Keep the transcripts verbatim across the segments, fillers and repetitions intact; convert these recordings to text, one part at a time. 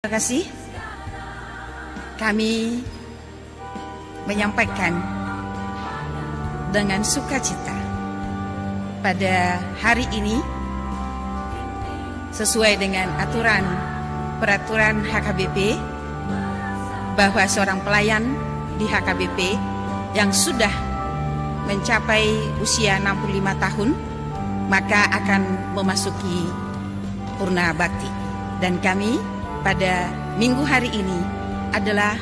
Terima kasih. Kami menyampaikan dengan sukacita pada hari ini, sesuai dengan aturan peraturan H K B P, bahwa seorang pelayan di H K B P yang sudah mencapai usia enam puluh lima tahun, maka akan memasuki purna bakti. Dan kami pada minggu hari ini adalah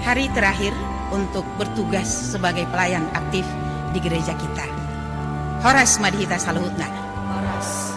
hari terakhir untuk bertugas sebagai pelayan aktif di gereja kita. Horas ma di hita saluhutna. Horas.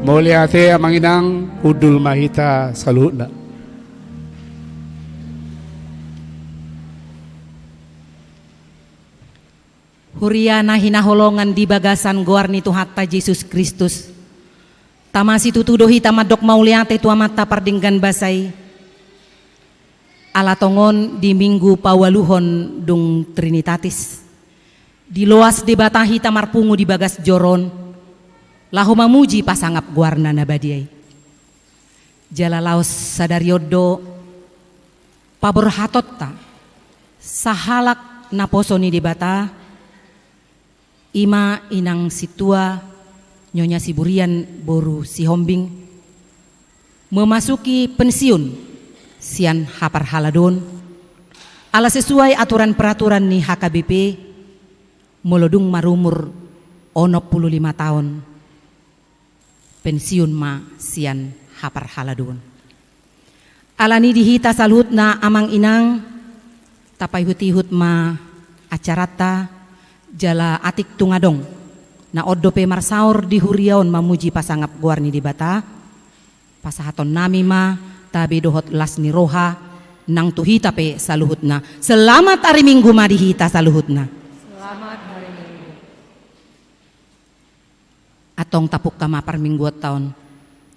Mauliate amang inang, hundul ma hita saluhutna. Huria na hinaholongan di bagasan goar ni Tuhanta Jesus Kristus. Tama situtu do hita mandok mauliate tu Amanta pardenggan basa i. Ala tongon di minggu paualuhon dung Trinitatis, diloas Debata hita marpungu di bagas joro on, laho mamuji pasangap goarna na badia i. Jala laos sadari on do paborhatonta, sahalak naposo ni Debata, ima inang sintua Nyonya Siburian boru Sihombing, memasuki pensiun sian haparhaladoon, ala sesuai aturan peraturan ni H K B P, molo dung marumur onom pulu lima taon, pensiun ma sian haparhaladoon. Alani di hita saluhutna amang inang, tapaihut-ihut ma acaranta, jala atik tung adong na on dope marsaor di huria on mamuji pasangap goar ni Debata, pasahatonnami ma tabe dohot las ni roha nang tu hita pe saluhutna. Selamat ari Minggu ma di hita saluhutna. Selamat hari Minggu. Antong tapungka ma parmingguonta on.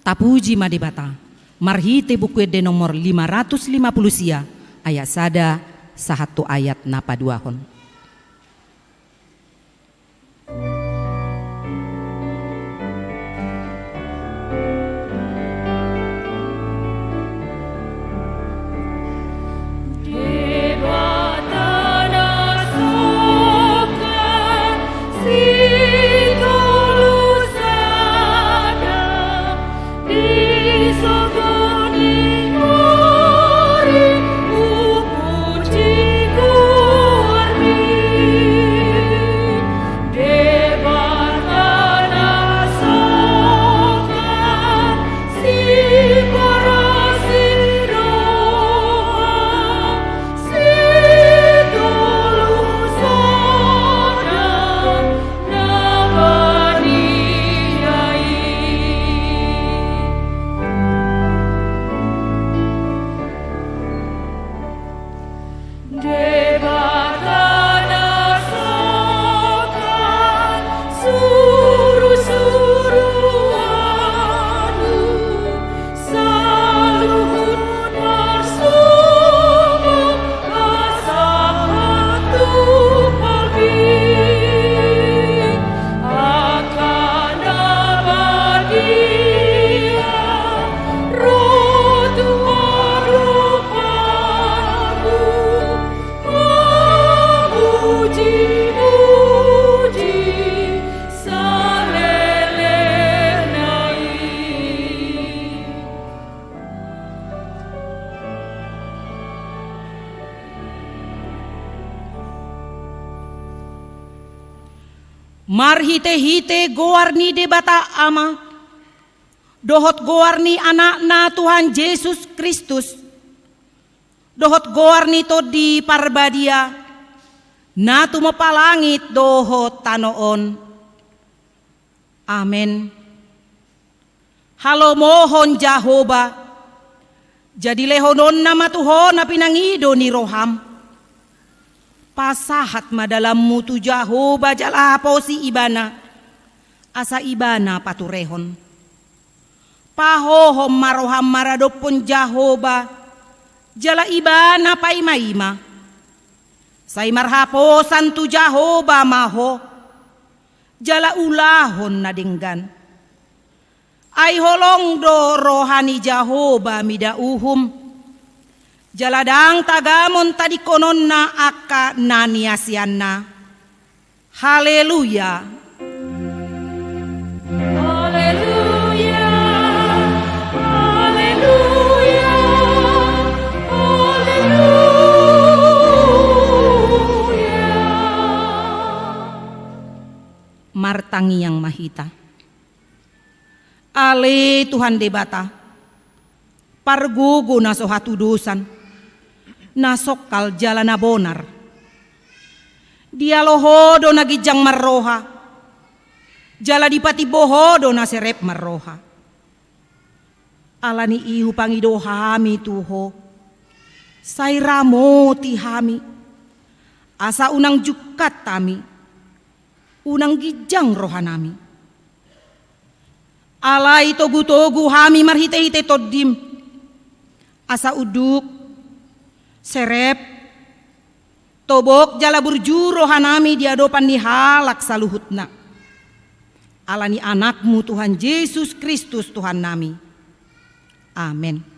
Tapuji ma Debata marhite Buku Ende nomor lima ratus lima pulu sia, ayat sada sahat tu ayat na paduahon. Marhite-hite goar ni Debata Ama, dohot goar ni Anakna Tuhan Jesus Kristus, dohot goar ni Tondi Parbadia, na tumompa langit dohot tano on. Amen. Halomohon Jahowa, jadi lehononna ma tu ho na pinangido ni roham. Pasahat ma dalanmu tu Jahowa jala haposi Ibana, asa Ibana paturehon. Pahohom ma roham maradophon Jahowa, jala Ibana paima-ima. Sai marhaposan tu Jahowa ma ho, jala ulahon na denggan. Ai holong do roha ni Jahowa mida uhum, jala ndang tagamon tadingkononna angka na niasianna. Haleluya. Haleluya. Haleluya. Haleluya. Martangiang ma hita. Ale Tuhan Debata, pargogo na so hatudosan, na songkal jala na bonar. Dialo ho do na ginjang marroha, jala dipatimbo ho do na serep marroha. Ala ni i hupangido hami tu Ho, sai ramoti hami, asa unang jungkat hami, unang ginjang rohanami. Alai togutogu hami marhitehite Tondim, asa unduk, serep, tobok jala burju rohanami di adopan ni halak saluhutna. Ala ni Anakmu Tuhan Jesus Kristus Tuhannami. Amen.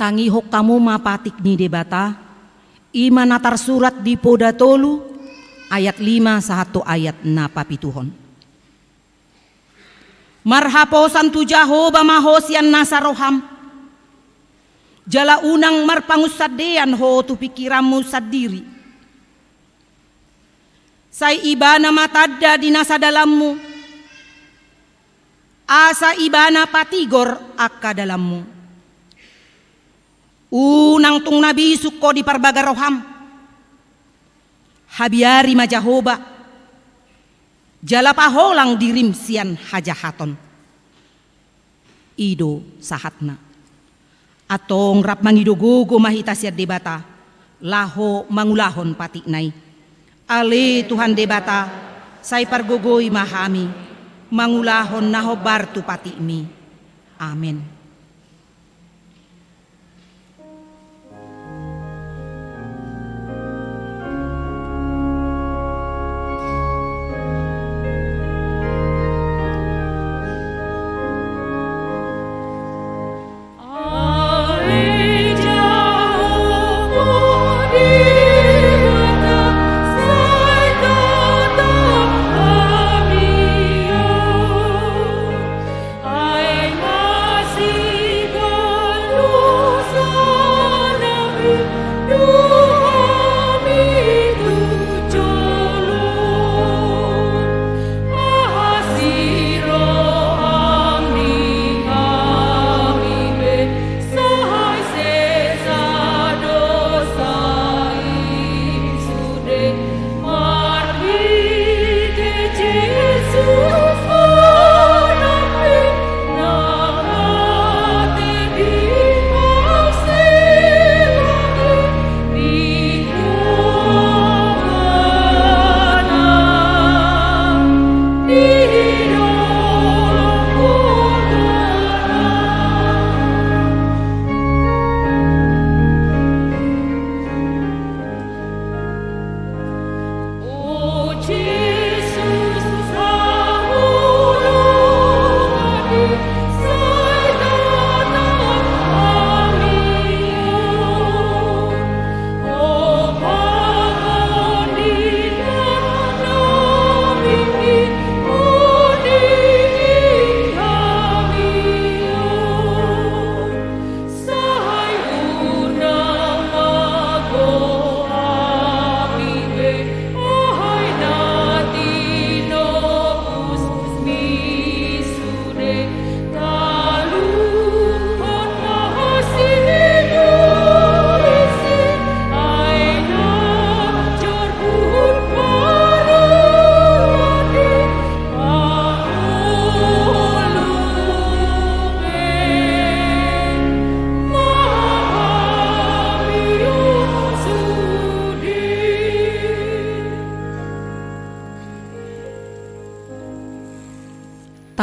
Tangihon hamu ma patik ni Debata, i ma na tarsurat di Poda tolu, ayat lima sahat tu ayat na papituhon. Marhaposan tu Jahowa ma ho sian nasa roham, jala unang marpangunsandean ho tu pingkiranmu sandiri. Sai Ibana ma tanda di nasa dalanmu, asa Ibana patigor angka dalanmu. Unang tung na bisuk ho di parbaga roham. Habiari ma Jahowa, jala paholang dirim sian hajahaton. I do sahatna. Antong rap mangido gogo ma hita sian Debata, laho mangulahon patikna i. Ale Tuhan Debata, sai pargogoi ma hami, mangulahon na hombar tu patikmi. Amen.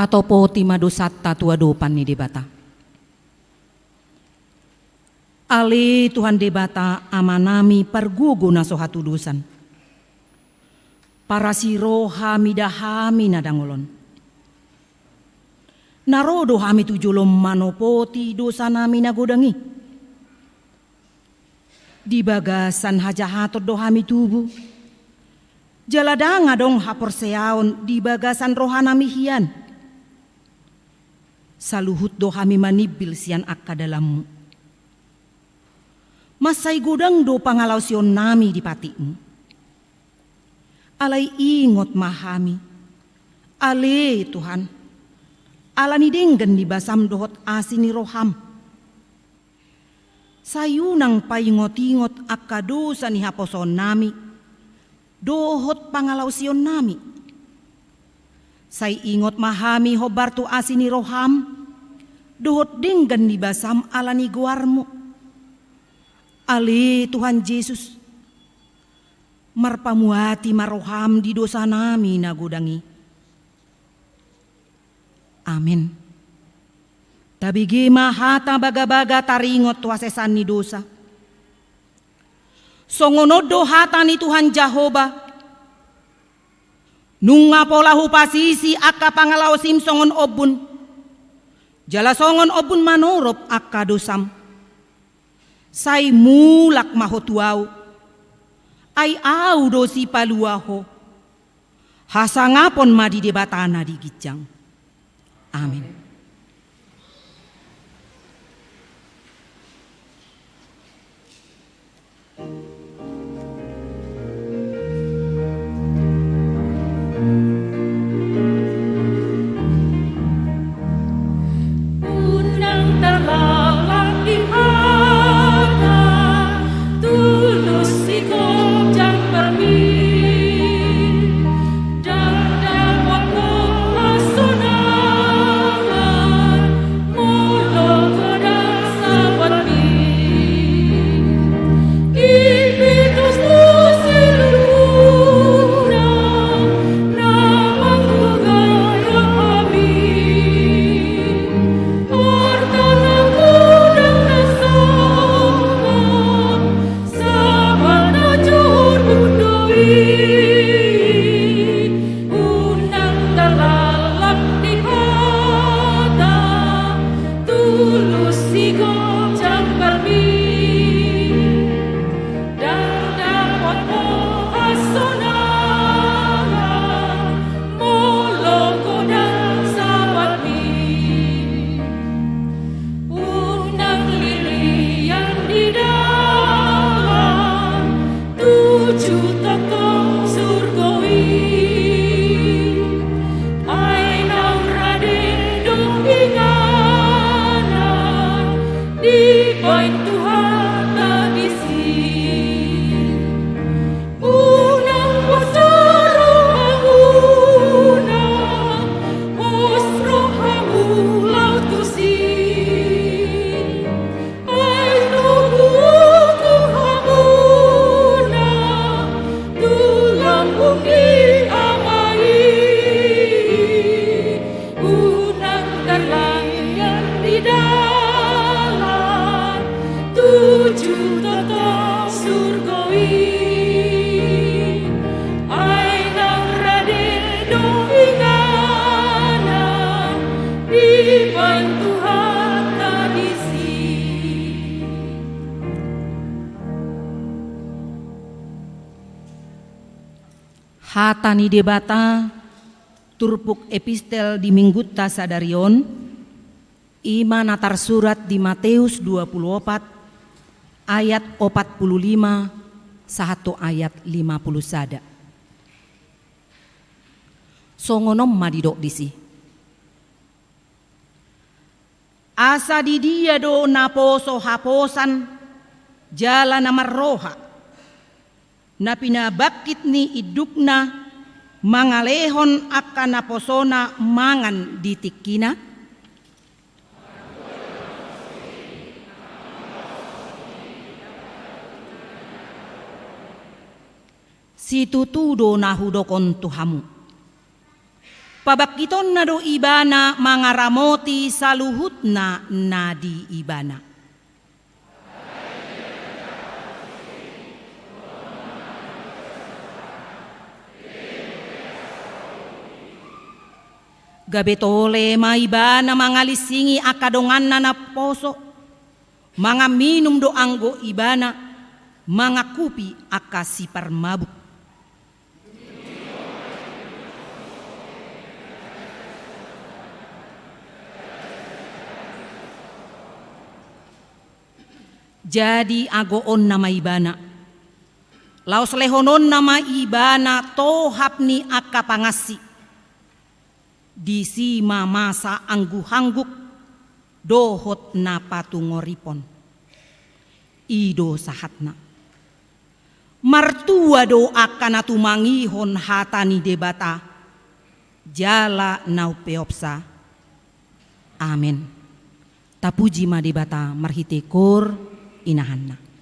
Tatopoti ma dosanta tu adopan ni Debata. Ale Tuhan Debata, Amanami pargogo na so hatudosan, parasi roha mida hami na dangol on. Na ro do hami tu jolom manopoti dosanami na godang i. Di bagasan hajahaton do hami tubu, jala ndang adong haporseaon di bagasan rohanami hian. Saluhut do hami manimbil sian angka dalanmu. Mansai godang do pangalaosionnami di patikmu. Alai ingot ma hami, ale Tuhan, ala ni denggan ni basam dohot asi ni roham. Sai unang paingot-ingot angka dosa ni haposoonnami dohot pangalaosionnami. Sai ingot ma hami hombar tu asi ni roham dohot denggan ni basam ala ni goarmu. Ale Tuhan Jesus, marpamuati ma roham di dosanami na godang i. Amen. Tabege ma hata bagabaga taringot tu hasesaan ni dosa. Songon on do hata ni Tuhan Jahowa: Nunga pola hupasisi angka pangalaosim songon ombun, jala songon ombun manorop angka dosam. Sai mulak ma ho tu Ahu, ai Ahu do Sipalua ho. Hasangapon ma di Debata na di ginjang. Amen. Unang tarlalap di hata, tulus sigomjang parmin, ndang dapot ho hasonangan molo godang sahatmi. Ipitos do siluluhuna na manggogai rohami. Arta na godang na sahat, sahat na jujur do i. Unang tarlalap di hata, tulus sigomjang parmin, ndang dapot ho hasonangan molo godang sahatmi. Unang lilian di dalan, tuju tongtong surgo i. Ai naung rade do inganan dibaen Tuhanta disi. Unang pos rohamuna, pos rohamu laho tusi. Ai tubu ukur hamuna tu lambung ni Ama i. Unang tarlalian di dalan, tuju tongtong surgo i. Ai naung rade do inganan dibaen Tuhanta disi. Hata ni Debata, turpuk epistel di minggunta sadari on, i ma na tarsurat di Mateus dua pulu opat ayat opat pulu lima sahat tu ayat lima pulu sada. Songon on ma didok disi: Asa di dia do naposo haposan jala na marroha, na pinabangkit ni indukna mangalehon angka naposona mangan di tingkina? Situtu do na hudok on tu hamu: Pabangkitonna do Ibana mangaramoti saluhutna na di Ibana. Gabe tole ma Ibana mangalinsingi angka donganna na poso. Mangan minum do anggo Ibana, mangakupi angka siparmabuk. Jadi agoonna ma Ibana, laos lehononna ma Ibana tohap ni angka pangansi. Disi ma masa angguk-angguk dohot na patungoripon. I do sahatna. Martua do angka na tumangihon hata ni Debata, jala na umpeopsa. Amen. Tapuji ma Debata marhite koor inahanna.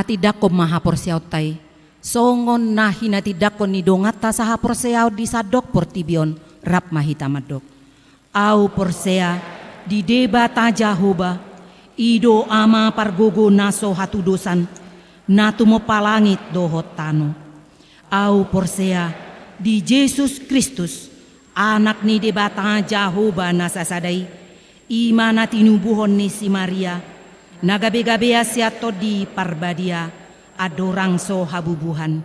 Tindanghon ma haporseaonta i songon na hinatindangkon ni donganta sahaporseaon di sandok portibi on. Rap ma hita mandok: Ahu porsea di Debata Jahowa, i do Ama pargogo na so hatudosan, na tumompa langit dohot tano. Ahu porsea di Jesus Kristus, Anak ni Debata Jahowa na sasada i, i ma na tinubuhon ni si Maria, na gabegabean sian Tondi Parbadia, andorang so habubuhan.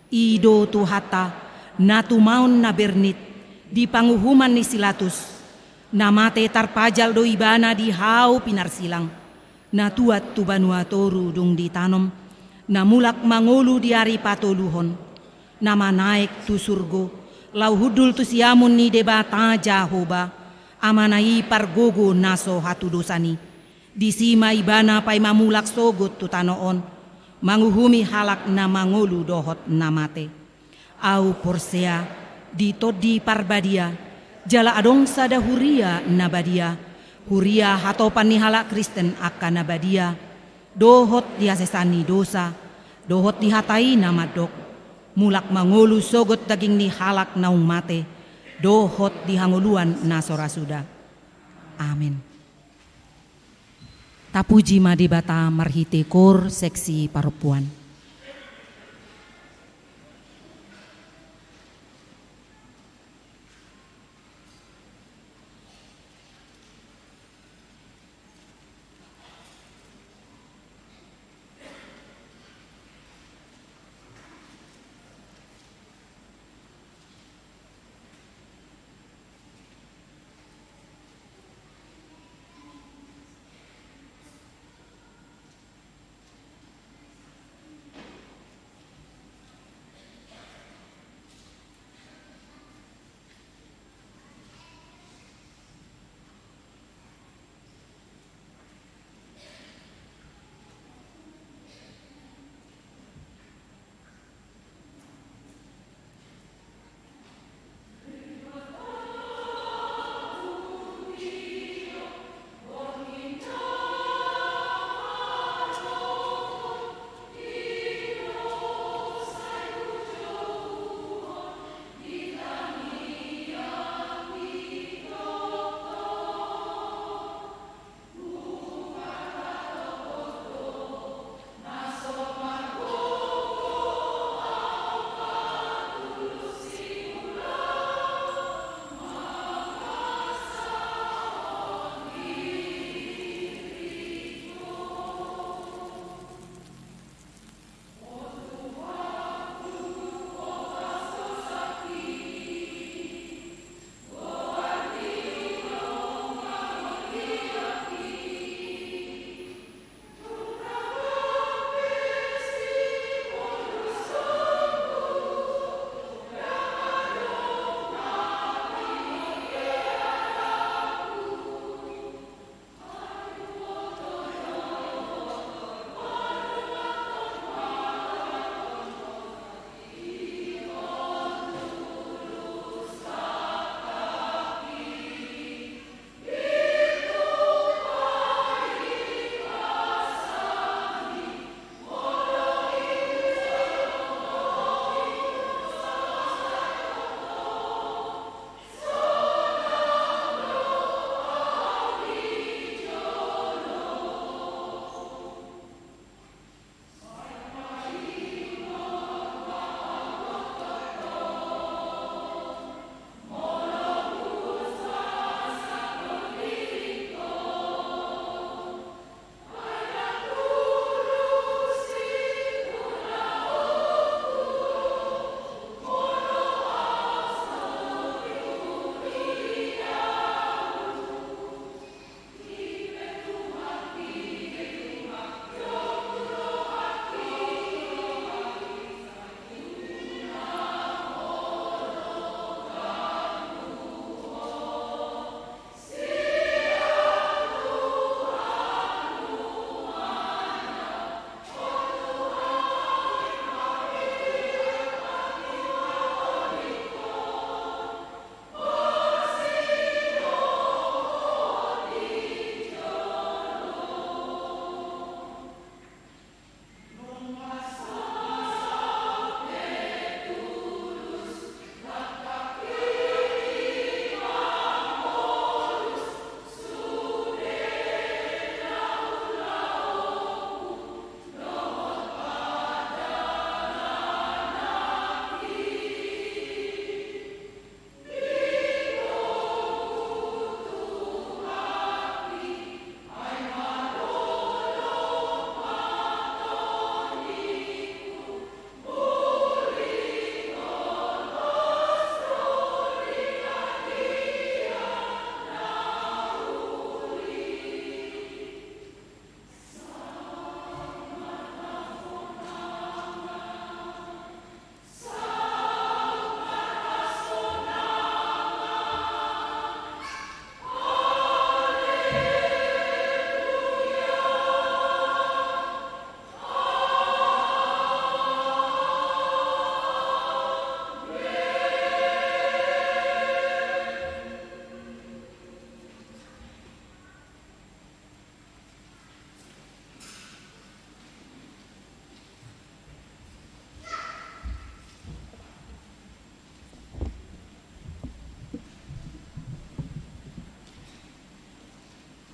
I do Tuhanta, na tumaon na bernit di panguhuman ni si Latus, na mate tarpajal do Ibana di hau pinarsilang, na tuat tu banua toru dung ditanom, na mulak mangolu di ari patoluhon, na manaek tu surgo, laho hundul tu siamun ni Debata Jahowa, Amana i pargogo na so hatudosan i. Disi ma Ibana paima mulak sogot tu tano on, manguhumi halak na mangolu dohot na mate. Ahu porsea di Tondi Parbadia, jala adong sada huria na badia, huria hatopan ni halak Kristen angka na badia, dohot di hasesaan ni dosa, dohot di hata i na mandok: Mulak mangolu sogot daging ni halak naung mate, dohot di hangoluan na so ra suda. Amen. Tapuji ma Debata marhite koor seksi parompuan.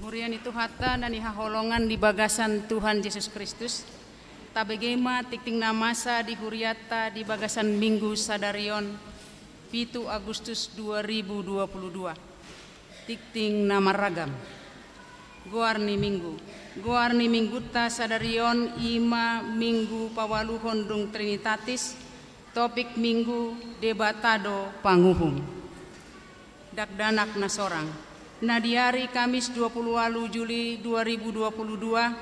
Huria ni Tuhanta na hinaholongan di bagasan Tuhan Jesus Kristus, tabege ma tingting na masa di hurianta di bagasan Minggu sadari on, pitu Agustus dua ribu dua puluh dua. Tingting na marragam. Goar ni Minggu. Goar ni Minggunta sadari on i ma Minggu paualuhon dung Trinitatis, topik Minggu, Debata do panguhum. Dakdanak na sorang. Na di ari Kamis dua puluh ualu Juli dua ribu dua puluh dua,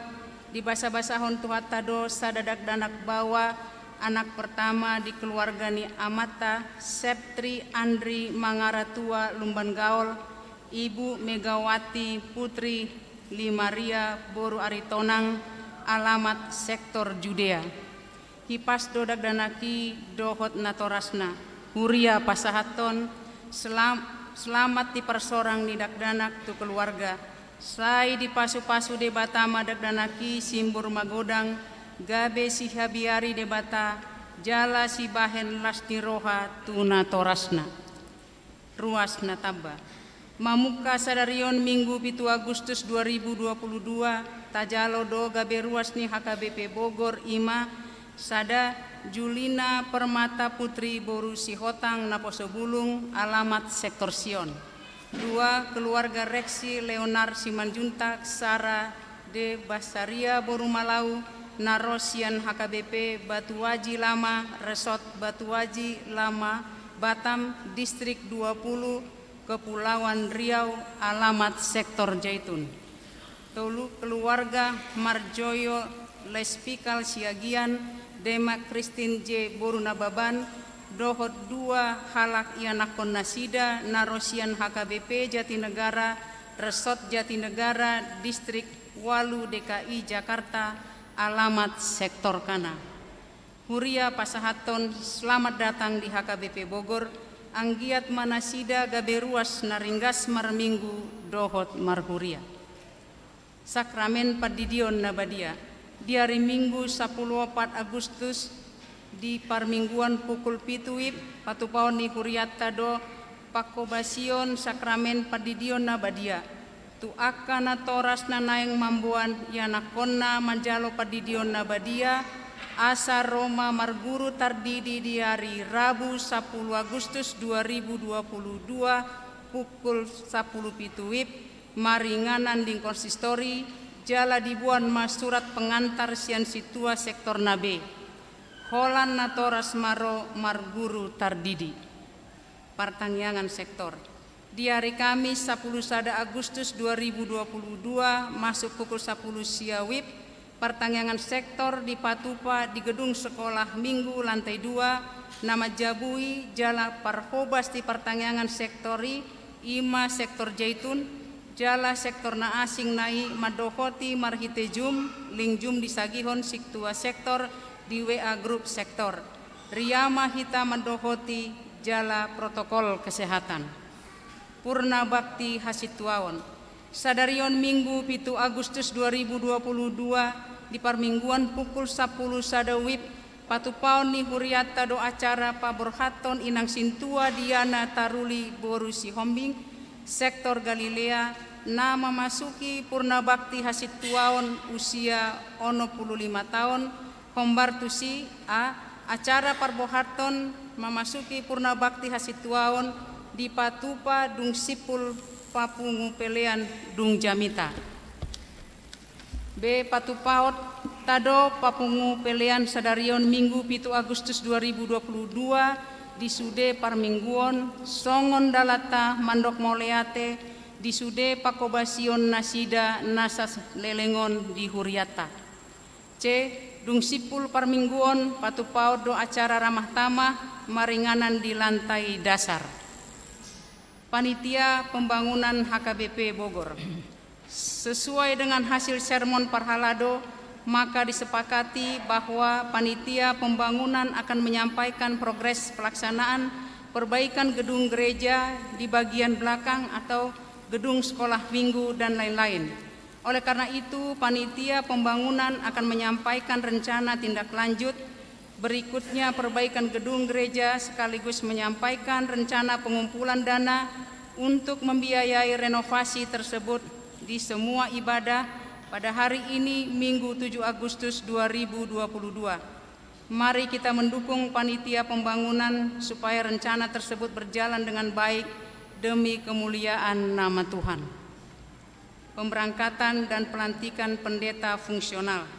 dibasabasahon Tuhanta do sada dakdanak baoa, anak pertama di keluarga ni amanta, Septri Andri Mangaratua Lumban Gaol, Ibu Megawati Putri Limaria boru Aritonang, alamat sektor Judea. Hipas do dakdanak i dohot natorasna. Huria pasahathon, selam-, selamat di parsorang ni dakdanak tu keluarga. Sai dipasupasu Debata ma dakdanak i simbur magodang, gabe sihabiari Debata, jala sibahen las ni roha tu natorasna. Ruas na tamba. Mamungka sadari on Minggu pitu Agustus dua ribu dua puluh dua, tajalo do gabe ruas ni H K B P Bogor i ma, sada, Julina Permata Putri boru Sihotang Naposobulung, alamat sektor Sion. Dua, keluarga Reksi Leonard Simanjuntak Sara de Basaria boru Malau, na ro sian H K B P Batu Aji Lama, Resort Batu Aji Lama, Batam, Distrik dua puluh, Kepulauan Riau, alamat sektor Jaitun. Tolu, keluarga Marjoyo Lespikal Siagian, Demak Kristin J boru Nababan, dohot dua halak ianakkon nasida na ro sian H K B P Jatinegara, Resort Jatinegara, Distrik walu D K I Jakarta, alamat sektor Kana. Huria pasahathon selamat datang di H K B P Bogor, anggiat ma nasida gabe ruas na ringgas marminggu dohot marhuria. Sakramen Pandidion na badia. Di ari Minggu sapuluh opat Agustus, di parmingguan pukul pitu wib, patupaon ni hurianta do pangkobasion sakramen pandidion na badia tu angka natoras na naeng mamboan ianakkonna manjalo pandidion na badia, asa ro ma marguru tardidi di ari Rabu sapuluh Agustus dua ribu dua puluh dua pukul sapuluh pitu wib, maringanan di konsistori, jala diboan ma surat pengantar sian sintua sektor na be. Holan natoras ma ro marguru tardidi. Partangiangan sektor. Di ari Kamis sapuluh sada Agustus dua ribu dua puluh dua masuk pukul sapuluh sia wib, partangiangan sektor dipatupa di gedung sekolah minggu lantai dua, na manjabui jala parhobas di partangiangan sektor i, i ma sektor Jaitun, jala sektor na asing na i mandohoti marhite Zoom, link Zoom disagihon sintua sektor di W A grup sektor. Ria ma hita mandohoti jala protokol kesehatan. Purna bakti hasintuaon. Sadari on Minggu pitu Agustus dua ribu dua puluh dua, di parmingguan pukul sapuluh sada wib, patupaon ni hurianta do acara paborhathon inang sintua Diana Taruli boru Sihombing, sektor Galilea, na mamasuki purna bakti hasintuaon usia onom puluh lima taon, hombar tusi, a, acara parborhathon mamasuki purna bakti hasintuaon dipatupa dung simpul papungu pelean dung jamita. B, patupaonta do papungu pelean sadari on Minggu pitu Agustus dua ribu dua puluh dua di sude parmingguon, songon dalanta mandok mauliate di sude pangkobasion nasida na saleleng on di hurianta. C, dung simpul parmingguon patupaon do acara ramah tamah maringanan di lantai dasar. Panitia Pembangunan H K B P Bogor. Sesuai dengan hasil sermon parhalado, maka disepakati bahwa panitia pembangunan akan menyampaikan progres pelaksanaan perbaikan gedung gereja di bagian belakang atau gedung sekolah minggu dan lain-lain. Oleh karena itu, panitia pembangunan akan menyampaikan rencana tindak lanjut berikutnya perbaikan gedung gereja sekaligus menyampaikan rencana pengumpulan dana untuk membiayai renovasi tersebut di semua ibadah pada hari ini, Minggu tujuh Agustus dua ribu dua puluh dua. Mari kita mendukung panitia pembangunan supaya rencana tersebut berjalan dengan baik demi kemuliaan nama Tuhan. Pemberangkatan dan pelantikan pendeta fungsional.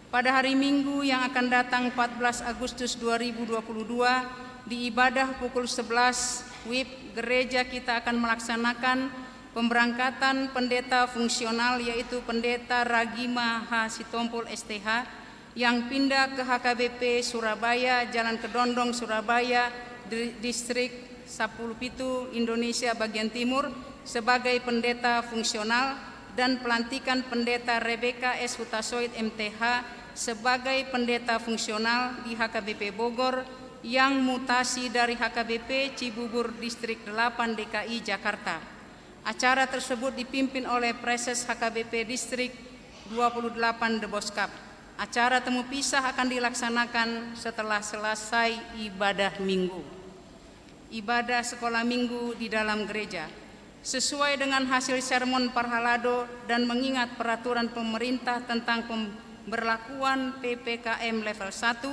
Pada hari Minggu yang akan datang, empat belas Agustus dua ribu dua puluh dua, di ibadah pukul sebelas W I B, gereja kita akan melaksanakan pemberangkatan pendeta fungsional, yaitu Pendeta Ragima H Sitompul, S T H, yang pindah ke H K B P Surabaya, Jalan Kedondong, Surabaya, di-, Distrik sepuluh pitu, Indonesia bagian timur, sebagai pendeta fungsional, dan pelantikan Pendeta Rebecca S Hutasoit, M T H, sebagai pendeta fungsional di H K B P Bogor yang mutasi dari H K B P Cibubur, Distrik delapan, D K I Jakarta. Acara tersebut dipimpin oleh Praeses H K B P Distrik dua puluh delapan Deboskap. Acara temu pisah akan dilaksanakan setelah selesai ibadah Minggu. Ibadah sekolah Minggu di dalam gereja. Sesuai dengan hasil sermon parhalado dan mengingat peraturan pemerintah tentang pemberlakuan P P K M level satu,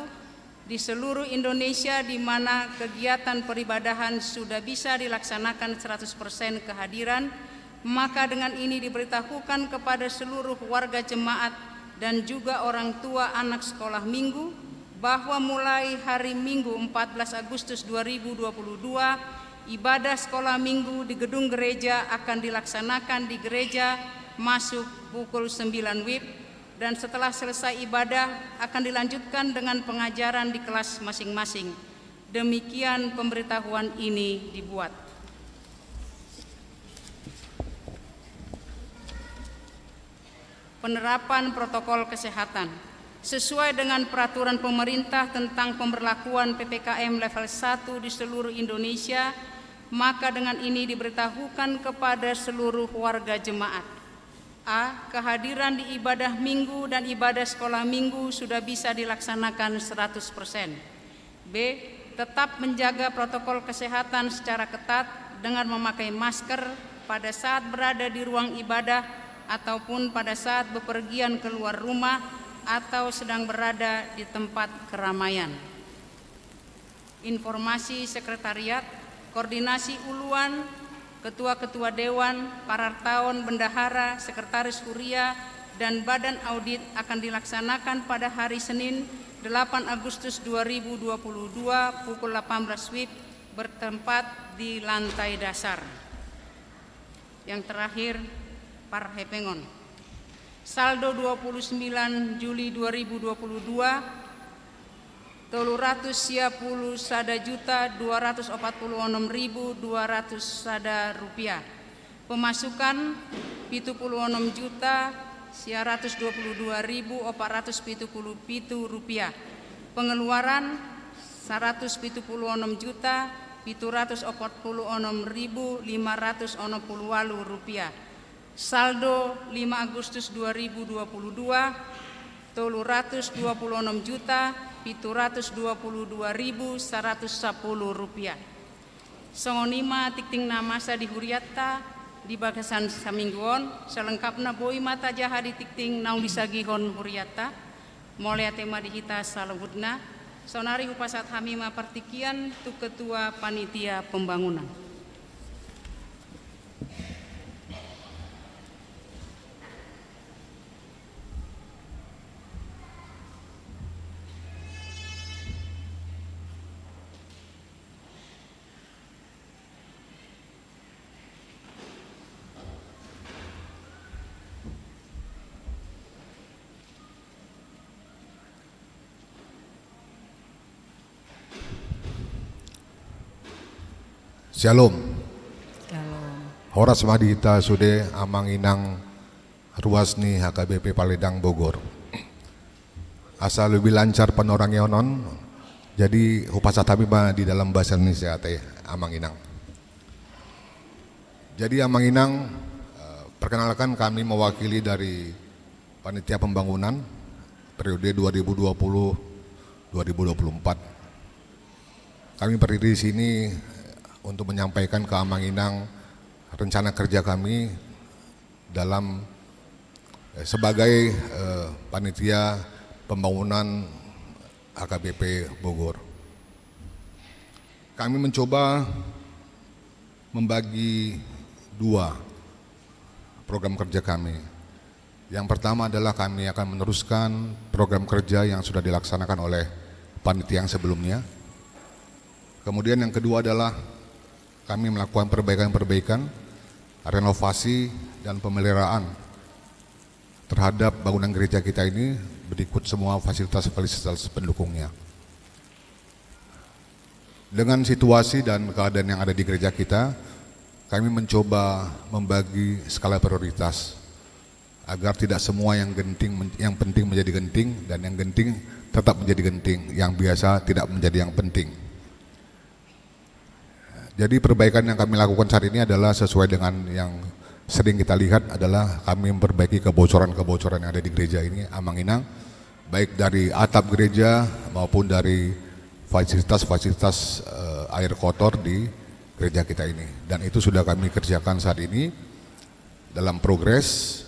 di seluruh Indonesia, di mana kegiatan peribadahan sudah bisa dilaksanakan seratus persen kehadiran, maka dengan ini diberitahukan kepada seluruh warga jemaat dan juga orang tua anak sekolah Minggu bahwa mulai hari Minggu, empat belas Agustus dua ribu dua puluh dua, ibadah sekolah Minggu di gedung gereja akan dilaksanakan di gereja masuk pukul sembilan W I B, dan setelah selesai ibadah akan dilanjutkan dengan pengajaran di kelas masing-masing. Demikian pemberitahuan ini dibuat. Penerapan protokol kesehatan. Sesuai dengan peraturan pemerintah tentang pemberlakuan P P K M level satu di seluruh Indonesia, maka dengan ini diberitahukan kepada seluruh warga jemaat. A. Kehadiran di ibadah Minggu dan ibadah sekolah Minggu sudah bisa dilaksanakan seratus persen. B. Tetap menjaga protokol kesehatan secara ketat dengan memakai masker pada saat berada di ruang ibadah ataupun pada saat bepergian keluar rumah atau sedang berada di tempat keramaian. Informasi sekretariat, koordinasi uluan, ketua-ketua dewan, parartaon, bendahara, sekretaris kuria, dan badan audit akan dilaksanakan pada hari Senin, delapan Agustus dua ribu dua puluh dua, pukul delapan belas W I B, bertempat di lantai dasar. Yang terakhir, parhepengon. Saldo dua puluh sembilan Juli dua ribu dua puluh dua, tolu ratus sia puluh sada juta dua ratus opat puluh onom ribu dua ratus sada rupiah. Pemasukan, pitu puluh onom juta sia ratus dua puluh dua ribu opat ratus pitu puluh pitu rupiah. Pengeluaran, saratus pitu puluh onom juta pitu ratus opat puluh onom ribu lima ratus onom puluh ualu rupiah. Saldo lima Agustus dua ribu dua puluh dua, tolu ratus dua puluh onom juta pitu ratus dua puluh dua ribu saratus sapuluh rupiah. Songon i ma tingting na masa di hurianta di bagasan saminggu on, selengkapna boi ma tajaha di tingting naung disagihon hurianta. Mauliate ma di hita saluhutna. Saonari hupasahat hami ma partingkian tu ketua panitia pembangunan. Syalom. Syalom. Horas ma di hita sude, amang inang ruas ni H K B P Paledang Bogor. Asa lebih lancar panorangion on, jadi hupasahat hami ma di dalam bahasa Indonesia ate, amang inang. Jadi, amang inang, eh, perkenalkan, kami mewakili dari Panitia Pembangunan periode dua ribu dua puluh dua ribu dua puluh empat. Kami berdiri di sini untuk menyampaikan ke amang inang rencana kerja kami dalam, eh, sebagai, eh, panitia pembangunan H K B P Bogor. Kami mencoba membagi dua program kerja kami. Yang pertama adalah kami akan meneruskan program kerja yang sudah dilaksanakan oleh panitia yang sebelumnya. Kemudian yang kedua adalah kami melakukan perbaikan-perbaikan, renovasi, dan pemeliharaan terhadap bangunan gereja kita ini, berikut semua fasilitas-fasilitas pendukungnya. Dengan situasi dan keadaan yang ada di gereja kita, kami mencoba membagi skala prioritas agar tidak semua yang genting men-, yang penting menjadi genting dan yang genting tetap menjadi genting, yang biasa tidak menjadi yang penting. Jadi perbaikan yang kami lakukan saat ini adalah sesuai dengan yang sering kita lihat adalah kami memperbaiki kebocoran-kebocoran yang ada di gereja ini, Amang Inang, baik dari atap gereja maupun dari fasilitas-fasilitas, eh, air kotor di gereja kita ini. Dan itu sudah kami kerjakan saat ini dalam progres.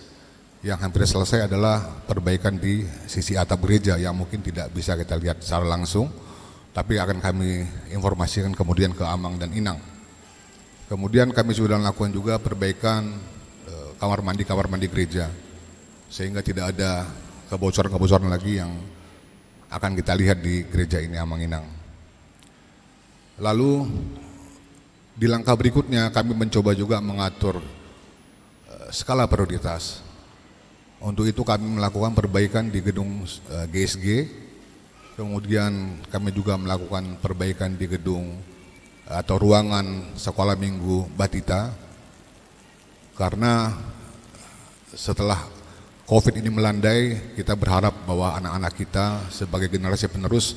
Yang hampir selesai adalah perbaikan di sisi atap gereja yang mungkin tidak bisa kita lihat secara langsung, tapi akan kami informasikan kemudian ke Amang dan Inang. Kemudian kami sudah lakukan juga perbaikan, eh, kamar mandi, kamar mandi gereja, sehingga tidak ada kebocoran-kebocoran lagi yang akan kita lihat di gereja ini, Amang Inang. Lalu, di langkah berikutnya kami mencoba juga mengatur, eh, skala prioritas. Untuk itu kami melakukan perbaikan di gedung, eh, G S G, kemudian kami juga melakukan perbaikan di gedung, eh, atau ruangan Sekolah Minggu Batita. Karena setelah covid ini melandai, kita berharap bahwa anak-anak kita sebagai generasi penerus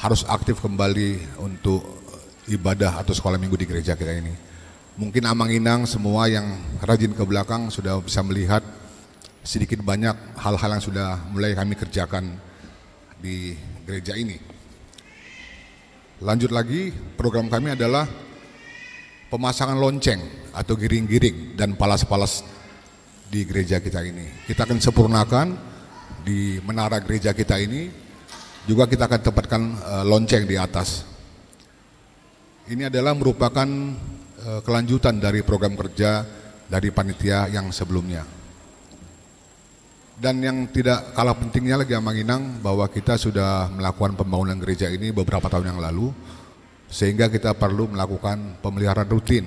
harus aktif kembali untuk ibadah atau sekolah minggu di gereja kita ini. Mungkin Amang Inang semua yang rajin ke belakang sudah bisa melihat sedikit banyak hal-hal yang sudah mulai kami kerjakan di gereja ini. Lanjut lagi, program kami adalah pemasangan lonceng atau giring-giring dan palas-palas di gereja kita ini. Kita akan sempurnakan di menara gereja kita ini, juga kita akan tempatkan, eh, lonceng di atas. Ini adalah merupakan, eh, kelanjutan dari program kerja dari panitia yang sebelumnya. Dan yang tidak kalah pentingnya lagi, Amang Inang, bahwa kita sudah melakukan pembangunan gereja ini beberapa tahun yang lalu, sehingga kita perlu melakukan pemeliharaan rutin.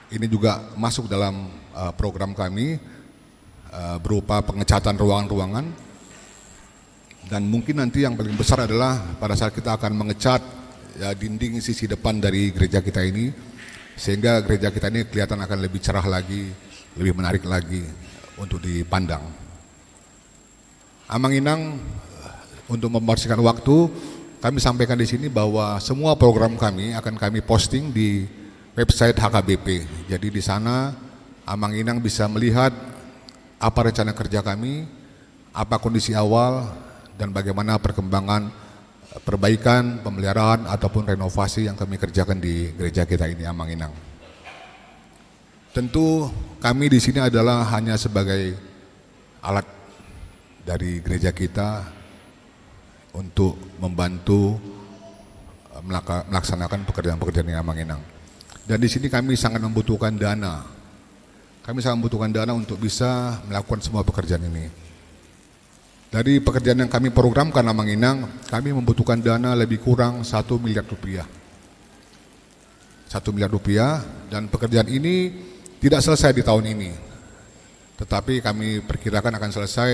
Ini juga masuk dalam, eh, program kami, eh, berupa pengecatan ruangan-ruangan. Dan mungkin nanti yang paling besar adalah pada saat kita akan mengecat, ya, dinding sisi depan dari gereja kita ini, sehingga gereja kita ini kelihatan akan lebih cerah lagi, lebih menarik lagi untuk dipandang. Amang Inang, untuk membersihkan waktu, kami sampaikan di sini bahwa semua program kami akan kami posting di website H K B P. Jadi di sana Amang Inang bisa melihat apa rencana kerja kami, apa kondisi awal, dan bagaimana perkembangan, eh, perbaikan, pemeliharaan, ataupun renovasi yang kami kerjakan di gereja kita ini, Amang Inang. Tentu kami di sini adalah hanya sebagai alat dari gereja kita untuk membantu, eh, melaka-, melaksanakan pekerjaan-pekerjaan yang Amang Inang. Dan di sini kami sangat membutuhkan dana. Kami sangat membutuhkan dana untuk bisa melakukan semua pekerjaan ini. Dari pekerjaan yang kami programkan, Amang Inang, kami membutuhkan dana lebih kurang satu miliar rupiah. Satu miliar rupiah, dan pekerjaan ini tidak selesai di tahun ini. Tetapi kami perkirakan akan selesai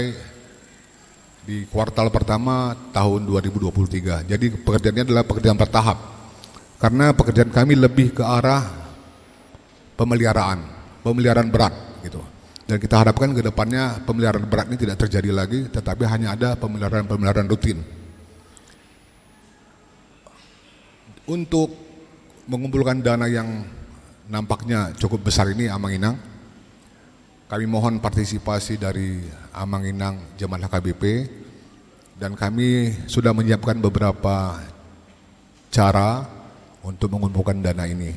di kuartal pertama tahun dua ribu dua puluh tiga. Jadi pekerjaan ini adalah pekerjaan bertahap. Karena pekerjaan kami lebih ke arah pemeliharaan, pemeliharaan berat gitu. Dan kita harapkan ke depannya pemeliharaan berat ini tidak terjadi lagi, tetapi hanya ada pemeliharaan-pemeliharaan rutin. Untuk mengumpulkan dana yang nampaknya cukup besar ini, Amang Inang, kami mohon partisipasi dari Amang Inang jemaat H K B P, dan kami sudah menyiapkan beberapa cara untuk mengumpulkan dana ini.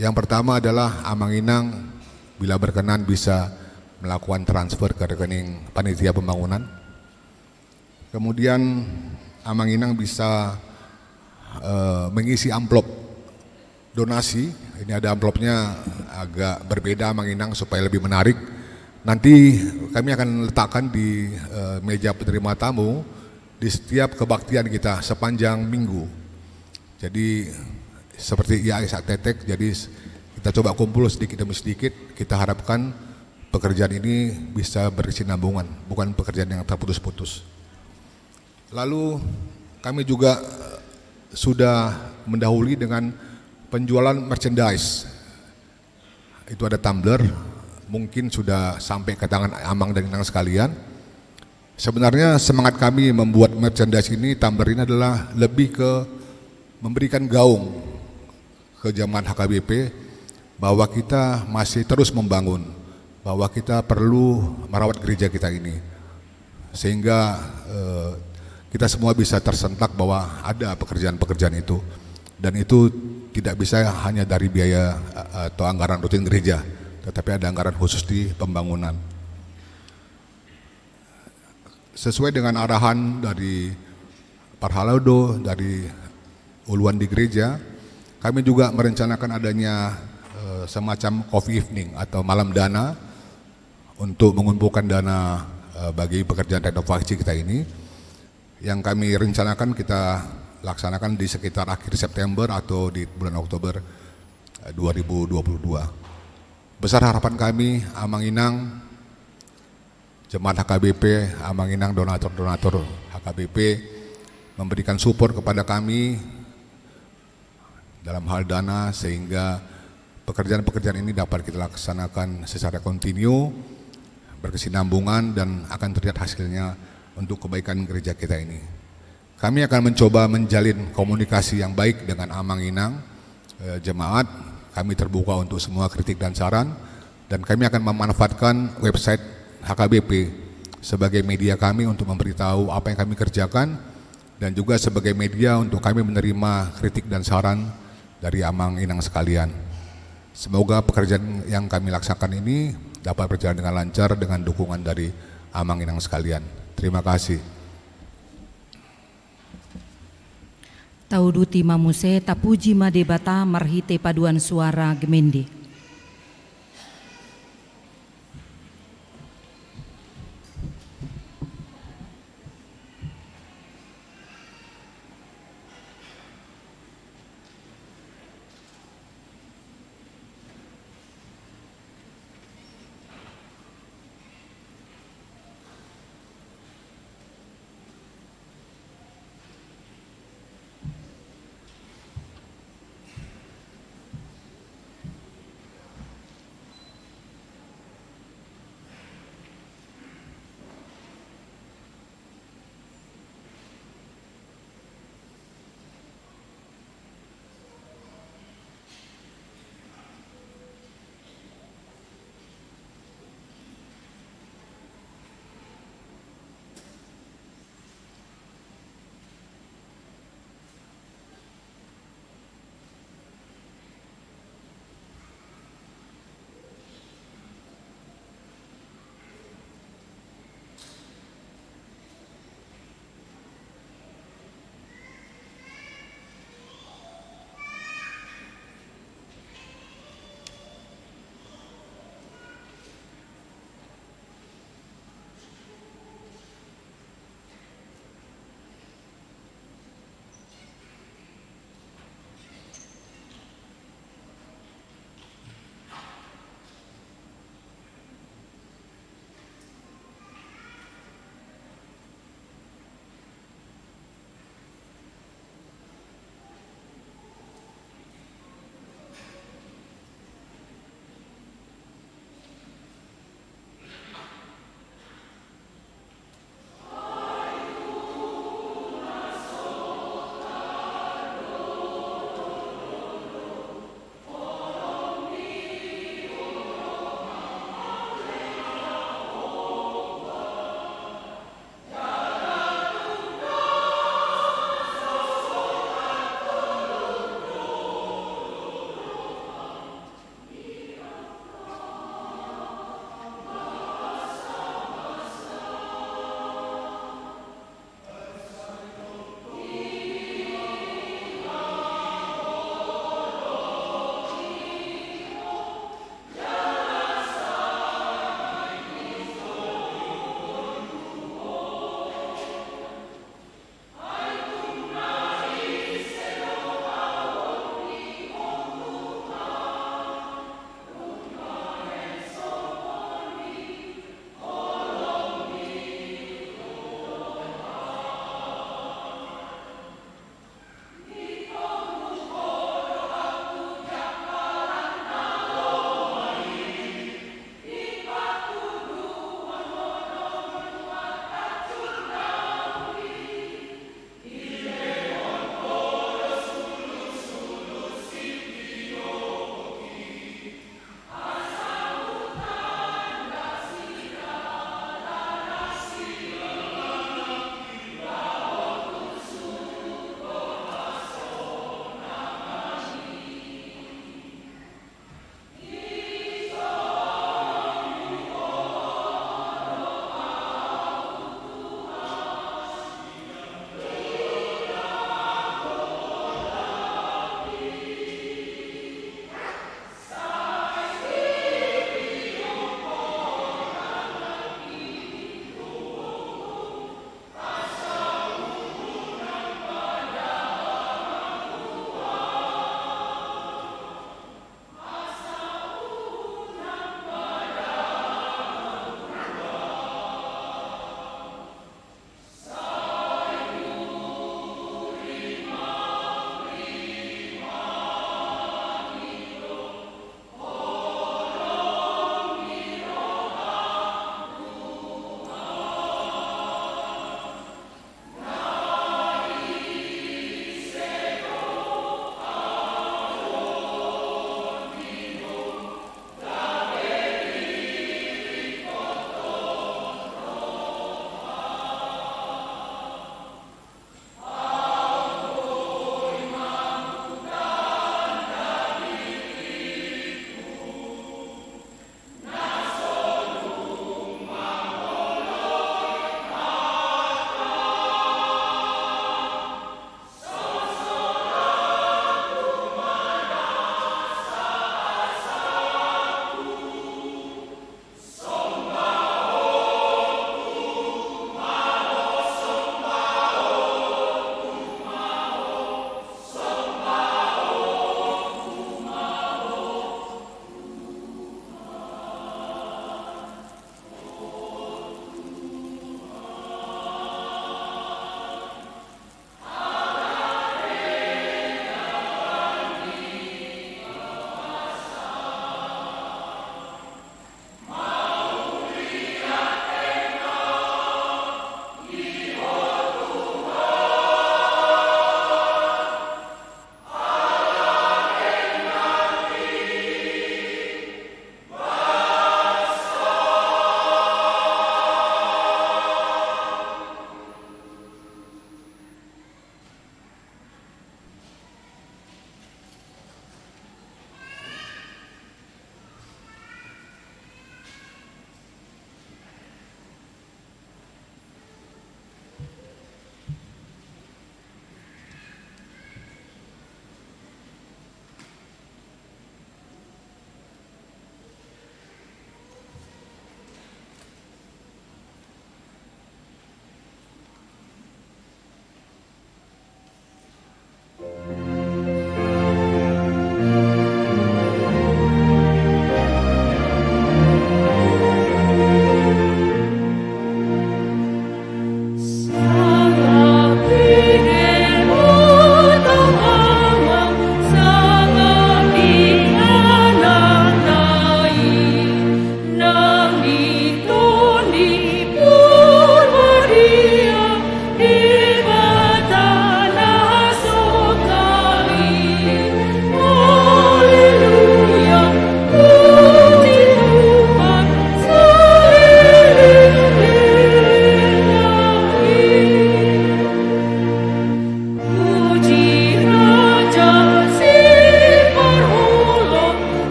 Yang pertama adalah Amang Inang bila berkenan bisa melakukan transfer ke rekening panitia pembangunan. Kemudian Amang Inang bisa, eh, mengisi amplop donasi. Ini ada amplopnya, agak berbeda Amang Inang supaya lebih menarik. Nanti kami akan letakkan di, eh, meja penerima tamu di setiap kebaktian kita sepanjang minggu. Jadi seperti ia Isaac Tetek, jadi s-, kita coba kumpul sedikit demi sedikit, kita harapkan pekerjaan ini bisa berkesinambungan, bukan pekerjaan yang terputus-putus. Lalu kami juga, eh, sudah mendahului dengan penjualan merchandise. Itu ada tumbler, mungkin sudah sampai ke tangan Amang dan Inang sekalian. Sebenarnya semangat kami membuat merchandise ini, tumbler ini adalah lebih ke memberikan gaung ke jemaat H K B P bahwa kita masih terus membangun, bahwa kita perlu merawat gereja kita ini. Sehingga, eh, kita semua bisa tersentak bahwa ada pekerjaan-pekerjaan itu. Dan itu tidak bisa hanya dari biaya, eh, atau anggaran rutin gereja, tetapi ada anggaran khusus di pembangunan. Sesuai dengan arahan dari parhalado, dari uluan di gereja, kami juga merencanakan adanya, eh, semacam coffee evening atau malam dana untuk mengumpulkan dana, eh, bagi pekerjaan renovasi kita ini, yang kami rencanakan kita laksanakan di sekitar akhir September atau di bulan Oktober, eh, dua ribu dua puluh dua. Besar harapan kami, Amang Inang, jemaat H K B P, Amang Inang, donatur-donatur H K B P, memberikan support kepada kami dalam hal dana, sehingga pekerjaan-pekerjaan ini dapat kita laksanakan secara kontinu, berkesinambungan, dan akan terlihat hasilnya untuk kebaikan gereja kita ini. Kami akan mencoba menjalin komunikasi yang baik dengan Amang Inang, eh, jemaat. Kami terbuka untuk semua kritik dan saran, dan kami akan memanfaatkan website H K B P sebagai media kami untuk memberitahu apa yang kami kerjakan, dan juga sebagai media untuk kami menerima kritik dan saran dari Amang Inang sekalian. Semoga pekerjaan yang kami laksanakan ini dapat berjalan dengan lancar dengan dukungan dari Amang Inang sekalian. Terima kasih. Tauduti ma muse, tapuji ma Debata marhite paduan suara gemende.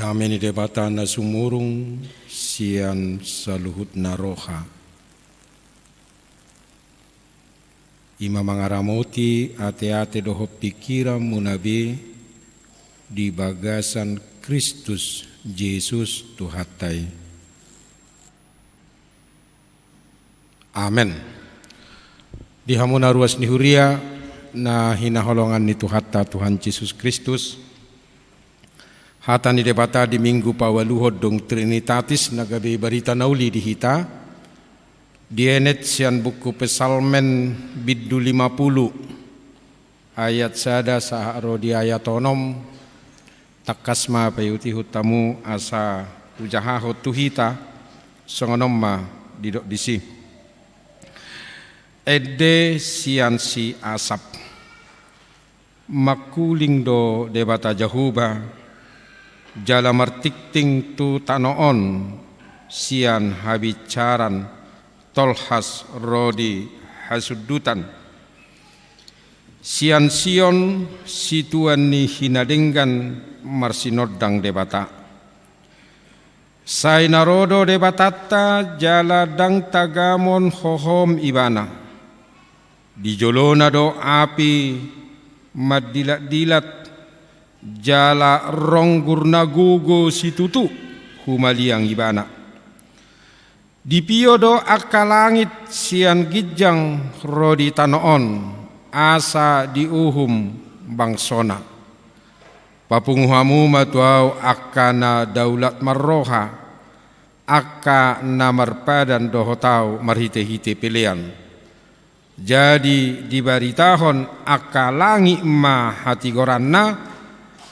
Dame ni Debata na sumurung sian saluhutna roha, i ma mangaramoti ateate dohot pingkiranmuna be di bagasan Kristus Jesus Tuhanta i. Amen. Di hamu na ruas ni huria na hinaholongan ni Tuhanta Tuhan Jesus Kristus, hata ni Debata di Minggu paualuhon dung Trinitatis na gabe barita na uli di hita, dienet sian buku Psalmen bindu lima pulu, ayat sada sahat ro di ayat onom. Tangkas ma paihutihut hamu asa hujahahon tu hita, songon on ma didok disi. Ende sian si Asap. Mangkuling do Debata Jahowa, jala martingting tu tano on sian habinsaran, tolhas ro di hasundutan. Sian Sion, situan ni hinadenggan, marsinondang Debata. Sai na ro do Debatanta jala ndang tagamon hohom Ibana. Di jolona do api mandilatdilat, jala ronggur na gogo situtu humaliang Ibana. Dipio do angka langit sian ginjang ro di tano on, asa diuhum bangsona. Papungu hamu ma tu ahu angka na daulat marroha, angka na marpadan dohot ahu marhitehite pelean. Jadi dibaritahon angka langit ma hatigoranna,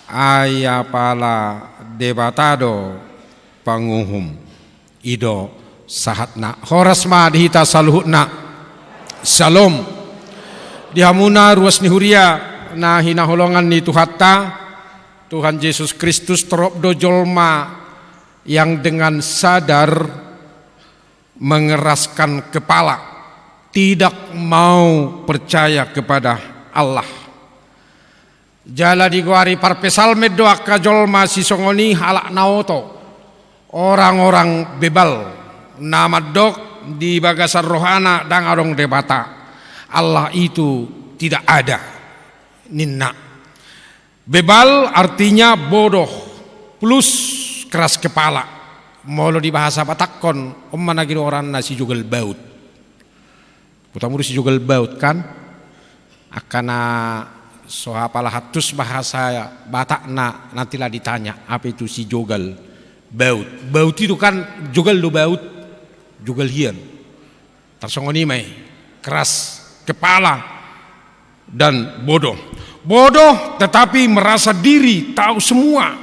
ai apala Debata do panguhum. I do sahatna. Horas ma di hita saluhutna. Syalom. Di hamu na ruas ni huria na hinaholongan ni Tuhanta, Tuhan Jesus Kristus, torop do jolma yang dengan sadar mengeraskan kepala, tidak mau percaya kepada Allah. Jala digoari parpsalmen do angka jolma sisongon i halak na oto, orang-orang bebal, na mandok di bagasan rohana ndang adong Debata. Allah itu tidak ada, ninna. Bebal artinya bodoh plus keras kepala. Molo di bahasa Batakhon, on ma na goaranna sijogal baut. Boto hamu do sijogal baut, kan? Angka na so hapal hatus bahasa Batakna, nantilah ditanya, apa itu sijogal baut? Baut itu kan jogal do baut, jogal hian. Tarsongon i ma i, keras kepala dan bodoh. Bodoh tetapi merasa diri tahu semua.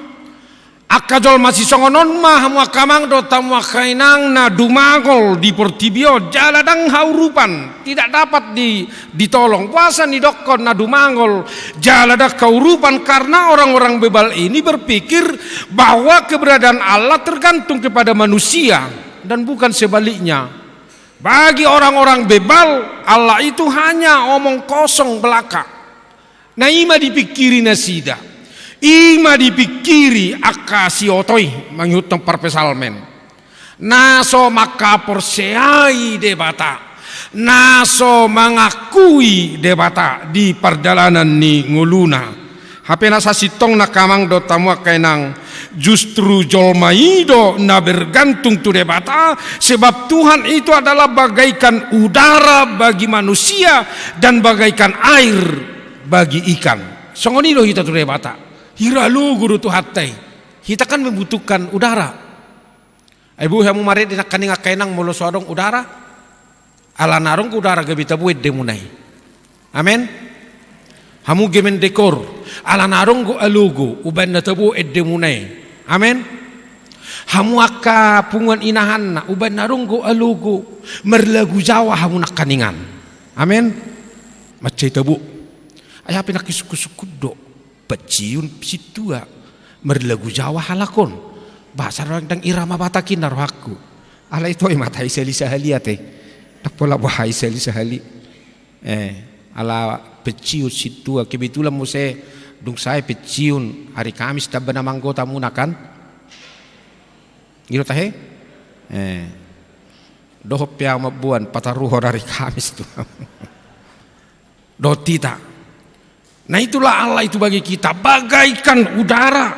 Angka jolma sisongon on ma hamu angka amang dohot hamu angka inang na dumangol di portibi on, jala ndang haurupan, tidak dapat di, ditolong. Boasa nidokhon na dumangol jala ndang haurupan? Karena orang-orang bebal ini berpikir bahwa keberadaan Allah tergantung kepada manusia, dan bukan sebaliknya. Bagi orang-orang bebal, Allah itu hanya omong kosong belaka. Na i ma dipingkiri nasida. I ma dipingkiri angka sioto i, mangihuthon parpsalmen. Na so mangkaporseai Debata, na so mangakui Debata di pardalanan ni ngoluna. Hape na sasintongna angka amang dohot hamu angka inang, justru jolma i do na bergantung tu Debata, sebab Tuhan itu adalah bagaikan udara bagi manusia dan bagaikan air bagi ikan. Songon i do hita tu Debata. Hira logo do Tuhanta i. Hita kan membutuhkan udara. Ai boi hamu marende nangkaning angka inang molo so adong udara. Ala na adong do udara gabe tabo endemuna i. Amen. Hamu Gemendekor, ala na adong do alogo umbahen na tabo endemuna i. Amen. Hamu angka punguan inahanna, umbahen na adong do alogo, marlagu Jawa hamu nangkaningan. Amen. Mansai tabo. Ai hape nangkin sungkunsungkun do. Pensiun sintua, marlagu Jawa halak on. Bah, sai ndang irama Batak i ninna rohangku. Alai toe ma tahe sahali sahali ate. Ndang pola boha i sahali sahali. Eh, ala pensiun sintua, kebetulan muse dung sae pensiun hari Kamis tamba na manggohi hamuna kan. Gitu tahe? Eh. Dohot pe ahu mamboan, pataruhon ari Kamis tu. Dohot hita. Nah, itulah Allah itu bagi kita, bagaikan udara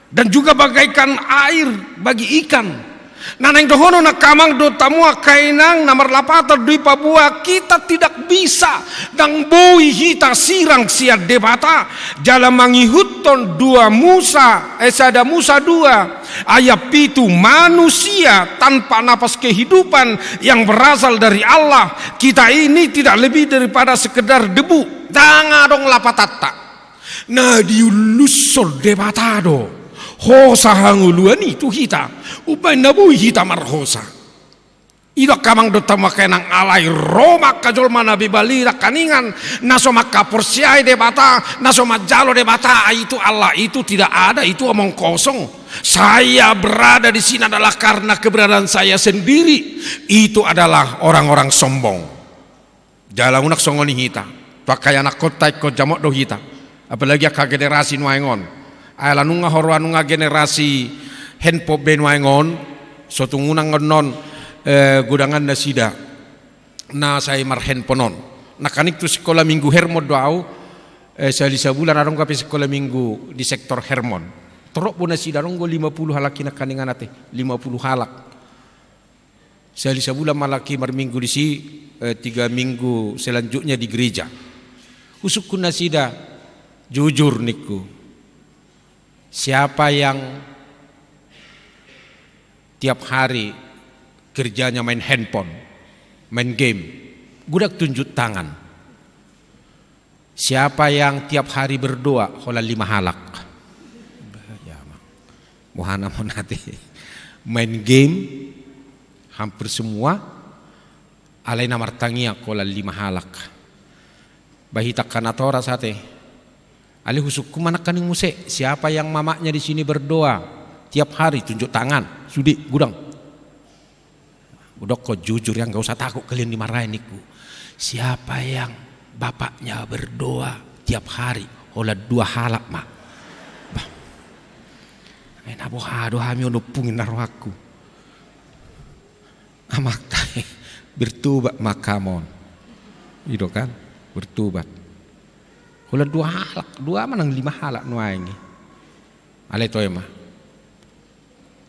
dan juga bagaikan air bagi ikan. Nah, naeng dohonon angka amang dohot hamu angka inang, na marlapatan do i paboa, kita tidak bisa, ndang boi hita sirang sian Debata. Jala mangihuthon dua Musa, eh, sada Musa dua ayat pitu, manusia tanpa napas kehidupan yang berasal dari Allah, kita ini tidak lebih daripada sekedar debu. Ndang adong lapatanta. Na diullushon Debata do hosa hangoluan i tu hita, umbahen na boi hita marhosa. I do angka amang dohot hamu angka inang, alai ro ma angka jolma na bebal i nangkaningan, na so mangkaporseai Debata, na so manjalo Debata, ai itu Allah itu tidak ada, itu omong kosong. Saya berada di sini adalah karena keberadaan saya sendiri. Itu adalah orang-orang sombong. Jala unang songon i hita. Tu angka ianakkonta ingkon jamot do hita. Apalagi angka generasi nuaeng on. Ai ala nunga ho ro nunga generasi handphone be nuaeng on, so tung unang annon, eh, godangan nasida na sai marhandphone on. Nangkaning tu sikola minggu Hermon do ahu, eh, sahali sabulan adong gabe sikola minggu di sektor Hermon. Torop do nasida, adong do lima puluh halak i nangkaningan ate, lima puluh halak. Sahali sabulan ma halak i marminggu disi, eh, tiga minggu selanjutnya di gereja. Husungkun nasida, jujur ningku, siapa yang tiap hari kerjanya main handphone, main game, godang tunjuk tangan. Siapa yang tiap hari berdoa, holan lima halak. Bah, ya, Mang. Boha nama on ate. Main game, hampir semua, alai na martangiang holan lima halak. Bah, hita angka natoras ate. Alai husungkun ma nangkaning muse, siapa yang mamanya di sini berdoa tiap hari, tunjuk tangan, sude, godang. Hudokkon jujur ya, nggak usah takut kalian dimarahi ningku. Siapa yang bapaknya berdoa tiap hari, holan dua halak ma. Bah. Eh, na boha do hami on, ompung inna rohangku. Amang tahe, bertobat ma hamu on. I do kan, bertobat. Holan dua halak, dua manang lima halak nuaeng i. Alai toe ma.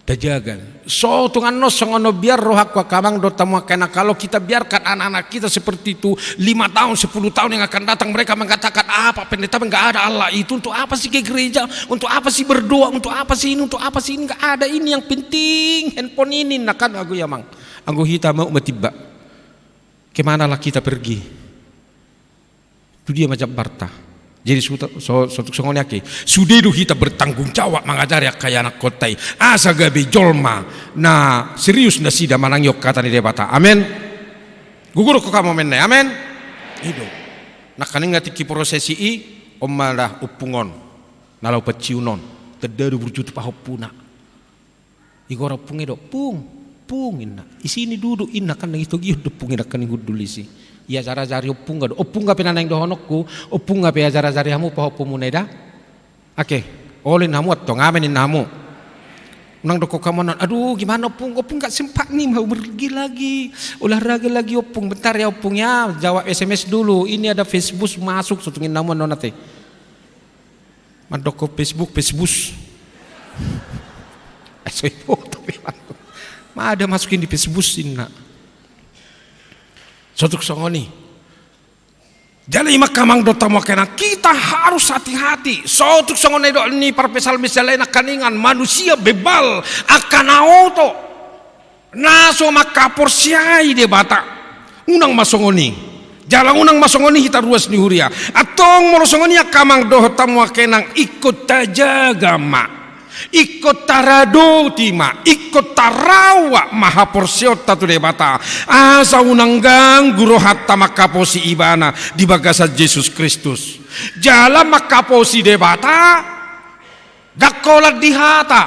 Tajaga. So tung annon songon on, biar rohangku angka amang dohot hamu angka inang, kalau kita biarkan anak-anak kita seperti itu, lima tahun, sepuluh tahun yang akan datang, mereka mengatakan, "Apa pendeta, nggak ada Allah itu, untuk apa sih ke gereja, untuk apa sih berdoa, untuk apa sih ini, untuk apa sih ini, nggak ada ini, yang penting handphone ini." Nah kan, anggo i amang, anggo hita mau ma tiba, kemanalah kita pergi? Tu dia ma jambarta. Jadi so, so tung songon i angka i, sude do hita bertanggung jawab mangajari angka ianakkonta i, asa gabe jolma na serius nasida manangihon hata ni Debata. Amen. Gogo do ho hamu amen na i? Amen. I do. Nangkaning na tingki prosesi i, on ma da ompung on na laho panciunon, tanda do burju tu pahompuna. Igor ompung i do, "Pung, pung," inna. "Isi ni duduk," inna, kan na itogion do ompung i nangkaning hundul isi. Iajar-ajari ompung do. Ompung pe na naeng dohononku, ompung pe ajar-ajari hamu pahompumuna i da. Ake, olo inna hamu, antong amen inna hamu. Unang dokkon hamu annon, "Aduh, gimana ompung, ompung nggak sempat nih, mau pergi lagi, olahraga lagi ompung, bentar ya ompung ya, jawab S M S dulu, ini ada Facebook masuk," so tung inna hamu annon ate. Mandokkon Facebook, Facebook. Eh, so iboto pe mandokkon. Ma ada masukin di Facebook inna. So tung songon i. Jadi ima angka amang dohot hamu angka inang, kita harus hati-hati. So tung songon na nidok ni parpsalmen sian lae nangkaningan, manusia bebal, angka na oto. Na so mangkaporseai Debata. Unang ma songon i. Jala unang ma songon i hita ruas ni huria. Antong molo songon i angka amang dohot hamu angka inang, ingkon tajaga ma. Ingkon taradoti ma. Ingkon tarawak ma haporseaonta tu Debata. Asa unang ganggu rohanta mangkaposi Ibana di bagasan Jesus Kristus. Jala mangkaposi Debata. Ndang holan di hata.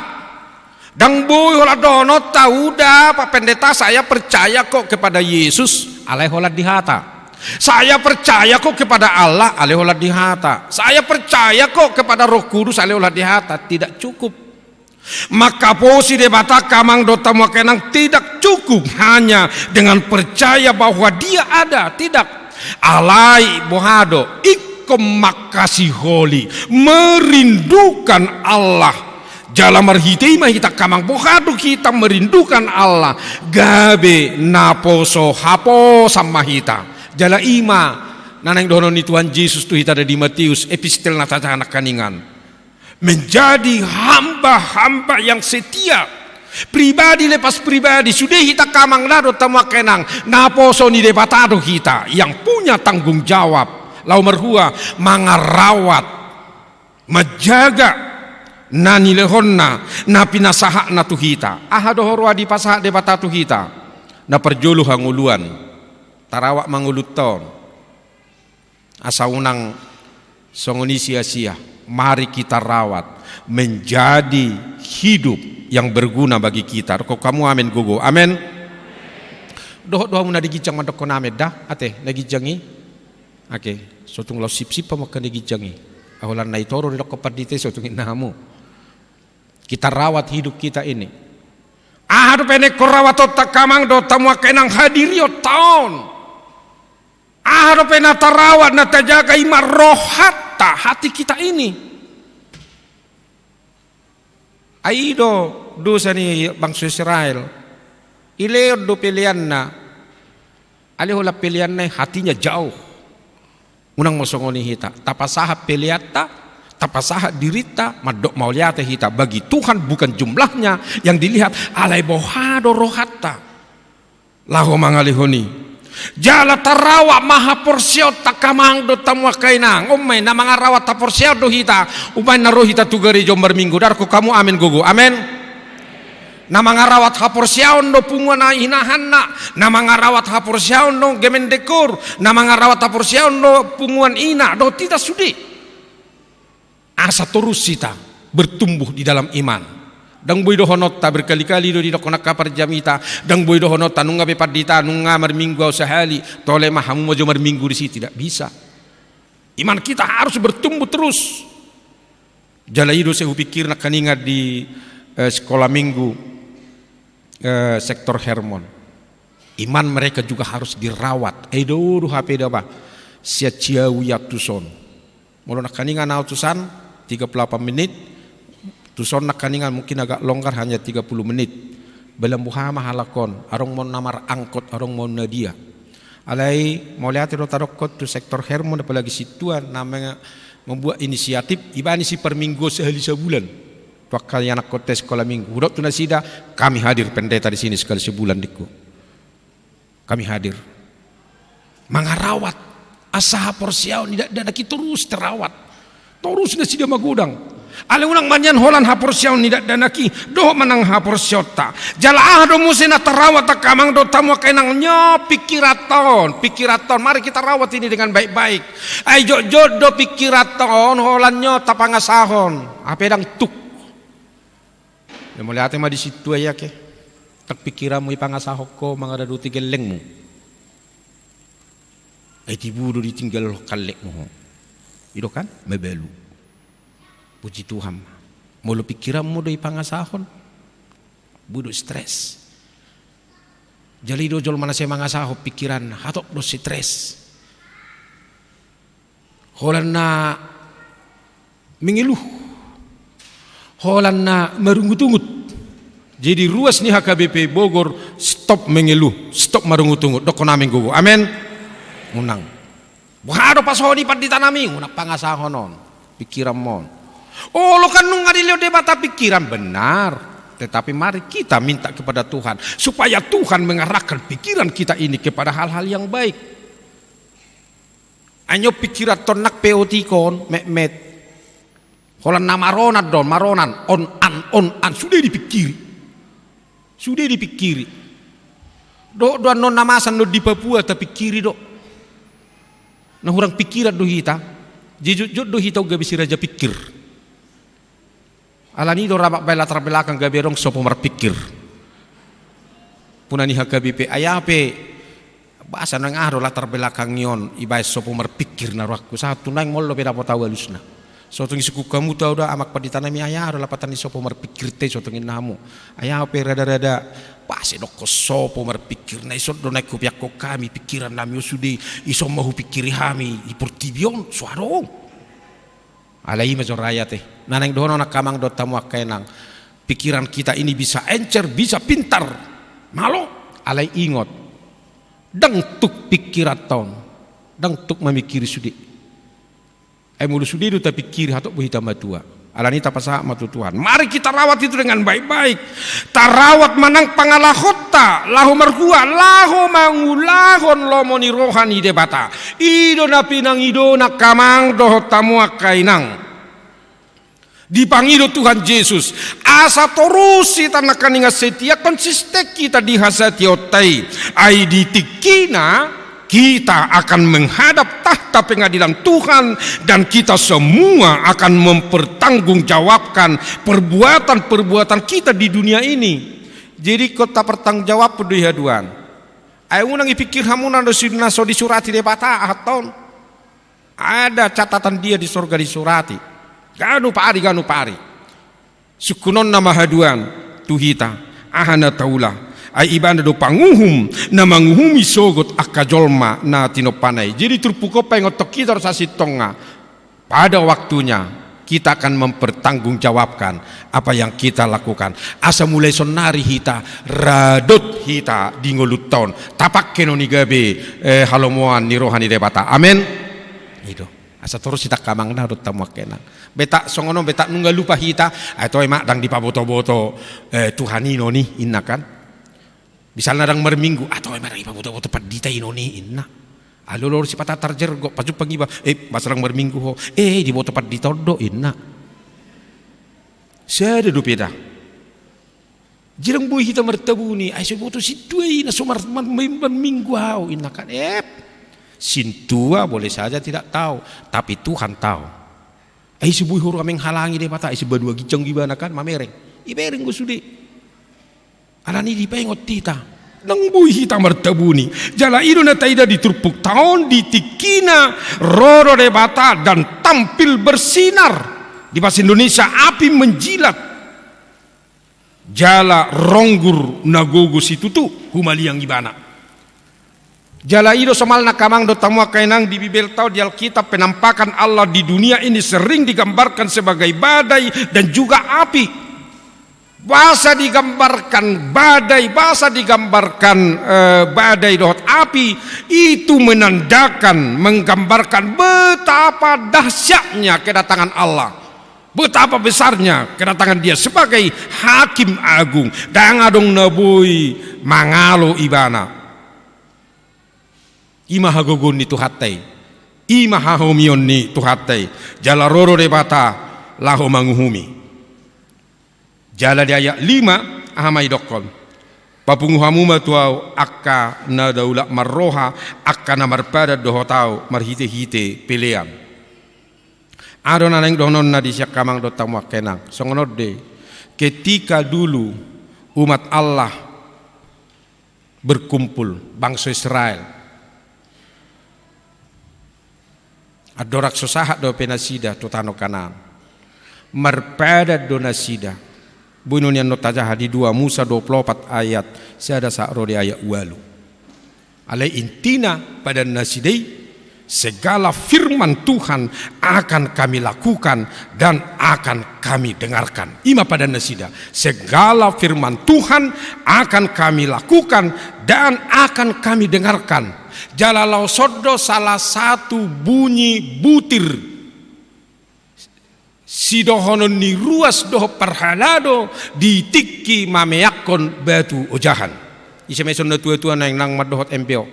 Ndang boi holan dohononta, "Udah, Pak Pendeta, saya percaya kok kepada Yesus," alai holan di hata. "Saya percaya kok kepada Allah," alai holan di hata. "Saya percaya kok kepada Roh Kudus," alai holan di hata. Tidak cukup. Manghaposi Debata angka amang dohot hamu angka inang tidak cukup hanya dengan percaya bahwa Dia ada, tidak. Alai boha do, ingkon mangkasiholi, merindukan Allah. Jala marhite i ma hita angka amang, boha do hita merindukan Allah, gabe naposo haposan ma hita. Jala i ma na naeng dohonon ni Tuhan Jesus tu hita di Matius, epistel na tajahana angka inang. Menjadi hamba-hamba yang setia. Pribadi lepas pribadi, sude hita angka amang dohot hamu angka inang, naposo ni Debata do hita, yang punya tanggung jawab. Laho marhua, mangarawat, manjaga na nilehonna, na pinasahatna tu hita. Aha do huroha dipasahat Debata tu hita? Na parjolo hangoluan. Tarawat ma ngolunta on. Asa unang songon i sia-sia, mari kita rawat menjadi hidup yang berguna bagi kita. Dokkon hamu amen gogo. Amen. Dohot do hamu na di ginjang mandokkon amen da, ate, na ginjang i. Oke, so tung laos sipsip hamu angka na di ginjang i. Holan na i toro didokkon pandita i, so tung inna hamu. Kita rawat hidup kita ini. Aha dope na ingkon rawatonta angka amang dohot hamu angka inang, hadirionta on. Aha dope na tarawat, na tajaga, i ma rohanta, hati kita ini. Ai i do dosa ni bangso Israel. Dilehon do peleanna. Alai holan peleanna i hatinya jauh. Unang ma songon i hita. Tapasahat peleanta, tapasahat dirinta, mandok mauliate hita. Bagi Tuhan bukan jumlahnya yang dilihat, alai boha do rohanta. Laho mangalehon i. Jala tarawat ma haporseaonta angka amang dohot hamu angka inang. On ma i, na mangarawat haporseaon do hita. Umbahen na ro hita tu gareja on marminggu. Dokkon hamu amen gogo. Amen. Na mangarawat haporseaon do punguan inahanna. Na mangarawat haporseaon do Gemendekur. Na mangarawat haporseaon do punguan ina. Dohot hita sude. Asa torus hita bertumbuh di dalam iman. Ndang boi dohononta, berkali-kali do didokkon angka parjamita, ndang boi dohononta nunga be pandita, nunga marminggu au sahali, tole ma hamu ma jo marminggu disi, tidak bisa. Iman kita harus bertumbuh terus. Jala i do sai hupikirna angka inang di, eh, sekolah minggu, eh, sektor Hermon. Iman mereka juga harus dirawat. Ai do do hape da bah. Sian Ciawi tuson. Molo nangkaningan au tusan, tiga puluh delapan menit, tuson nangkaningan mungkin agak longgar, hanya tiga puluh menit. Bahen boha ma halak on, adong ma on na marangkot, adong ma on na dia. Alai mauliate do tadokkon tu sektor Hermon, apalagi sintua na meng-, membuat inisiatif, ibana i si parminggu sahali sabulan. Tu angka ianakhonta sekolah minggu. Hudok tu nasida, kami hadir pendeta di sini sekali sebulan, ningku. Kami hadir. Mangarawat. Asa haporseaon ni dakdanak i torus tarawat. Torus nasida magodang. Alai unang ma nian holan haporseaon ni dakdanak i. Dohot ma nang haporseaonta. Jala aha do muse na tarawat angka amang dohot hamu angka inang, nyo pingkiranta on. Pingkiranta on. Mari kita rawat ini dengan baik-baik. Ai jotjot do pingkiranta on holan nyo tapangasahon. Hape ndang tuk. Mauliate ma di sintua i ate. Ndang pingkiranmu ipangasahon ho mangaradoti gellengmu. Ai tibu do ditinggalhon gellengmu ho. I do kan? Mabalu. Puji Tuhan ma. Molo pingkiranmu do ipangasahon, boi do stres. Jala i do jolma na sai mangasahon pingkiranna, hatop do stres. Holan na mengeluh. Holan na marungutungut. Jadi ruas ni H K B P Bogor, stop mengeluh, stop marungutungut. Dokkon amen gogo. Amen. Unang. Boha do pasohon i pandita nami, unang pangasahon on. Pingkiranmu on. Olo kan nunga dilehon Debata pingkiran, benar. Tetapi mari kita minta kepada Tuhan supaya Tuhan mengarahkan pikiran kita ini kepada hal-hal yang baik. Ai nyo pingkiranta on nang pe otik on, metmet. Holan na maronan do, maronan, on an, on an, sude dipingkiri. Sude dipingkiri. Dohot do annon na masa annon di Papua tapingkiri do. Na hurang pingkiran do hita. Jotjot do hita on gabe si raja pingkir. Alani do rap bahen latar belakang gabe adong sopo marpingkir. Puna ni H K B P, ai aha pe, boasa naeng aha do latar belakang ni on, ibahen sopo marpingkir na rohangku, sahat tu naeng molo pe dapot au alusna. So tung isungkun hamu tu au da, Amang Pandita nami, ai aha do lapatan ni sopo marpingkirta i, so tung ninna hamu. Ai aha pe rada-rada, bah, sai dohonon sopo marpingkirna i, ison do naeng hupeakhon hami pingkiran nami on sude, ison ma hupingkiri hami di portibi on, so adong. Alai i ma jo rayat i. Na naeng dohonon angka amang dohot hamu angka inang, pikiran kita ini bisa encer, bisa pintar. Malo, alai ingot, ndang tuk pingkiranta on, ndang tuk mamingkiri sude. Ai molo sude do tapingkiri, hatop boi hita matua. Alani i tapasahat ma tu Tuhan. Mari kita rawat itu dengan baik-baik. Tarawat ma nang pangalahonta, laho marhua, laho mangulahon lomo ni roha ni Debata. I do na pinangidona angka amang dohot hamu angka inang. Dipangido Tuhan Jesus, asa torus hita nangkaningan setia, konsisten hita di hasatiaonta i. Ai di tingkina kita akan menghadap tahta pengadilan Tuhan, dan kita semua akan mempertanggungjawabkan perbuatan-perbuatan kita di dunia ini. Jadi ingkon tapertanggungjawabhon do i haduan. Ai unang ipingkir hamu na so disurati Debata aha on. Ada catatan dia di sorga disurati. Ganup ari, ganup ari. Sungkunonna ma haduan tu hita, aha na taula. Ai Ibana do panguhum na manguhumi sogot angka jolma na tinompana i. Jadi turpuk on paingothon hita do sasintongna. Pada waktunya kita akan mempertanggungjawabkan apa yang kita lakukan. Asa mulai saonnari hita, ra dot hita di ngolunta on tapangke non i gabe, eh, halomoan ni roha ni Debata. Amen. I do. Asa torus hita angka amang dohot hamu angka inang. Beta songon on, beta nunga lupa hita, ai toe ma ndang dipaboto-boto, eh, Tuhan i non i, inna kan. Misalna ndang marminggu, ah, toe ma ndang dipaboto-boto pandita i non i, inna. Alolo sipata tarjergot, pajumpang iba, eh, masa ndang marminggu ho, eh, diboto pandita on do, inna. Sada dope da. Ndang boi hita martabuni, ai so diboto sintua i na so mar-, mar-, mar-, marminggu au, inna kan, eh. Sintua boleh saja tidak tahu, tapi Tuhan tahu. Ai so boi huroha menghalangi Debata, ai so badua ginjang ibana kan, mamereng. Ibereng do sude. Alani i dipaingot hita. Ndang boi hita martabuni. Jala i do na taida di turpukta on, di tingkina ro do Debata dan tampil bersinar. Di bahasa Indonesia, api menjilat. Jala ronggur na gogo situtu, humaliang ibana. Jala i do somalna angka amang dohot hamu angka inang, di Bibelta on, di Alkitab, penampakan Allah di dunia ini sering digambarkan sebagai badai dan juga api. Bahasa digambarkan badai, bahasa digambarkan, eh, badai dohot api, itu menandakan, menggambarkan betapa dahsyatnya kedatangan Allah. Betapa besarnya kedatangan Dia sebagai Hakim Agung. Ndang adong na boi mangalo ibana. I ma hagogoon ni Tuhanta i. I ma hahomion ni Tuhanta i. Jala ro do Debata laho manguhumi. Jala di ayat lima, aha ma didokkon? Papungu hamu ma tu au angka na daulat marroha, angka na marpadan dohot au marhite-hite pelean. Aha do na naeng dohononna disi angka amang dohot hamu angka inang? Songon on do i. Ketika dulu umat Allah berkumpul, bangsa Israel, andorang so sahat dope nasida tu tano Kanaan, marpadan do nasida. Boi non i annon tajaha di dua Musa dua pulu opat ayat sada sahat ro di ayat ualu. Alai intina padan nasida i, segala firman Tuhan akan kami lakukan dan akan kami dengarkan. I ma padan nasida, segala firman Tuhan akan kami lakukan dan akan kami dengarkan. Jala laos on do salah satu bunyi butir sidohonon ni ruas dohot parhalado di tingki mameakhon batu ojahan. Ise ma ison na tua-tua naeng nang mandohot embeo?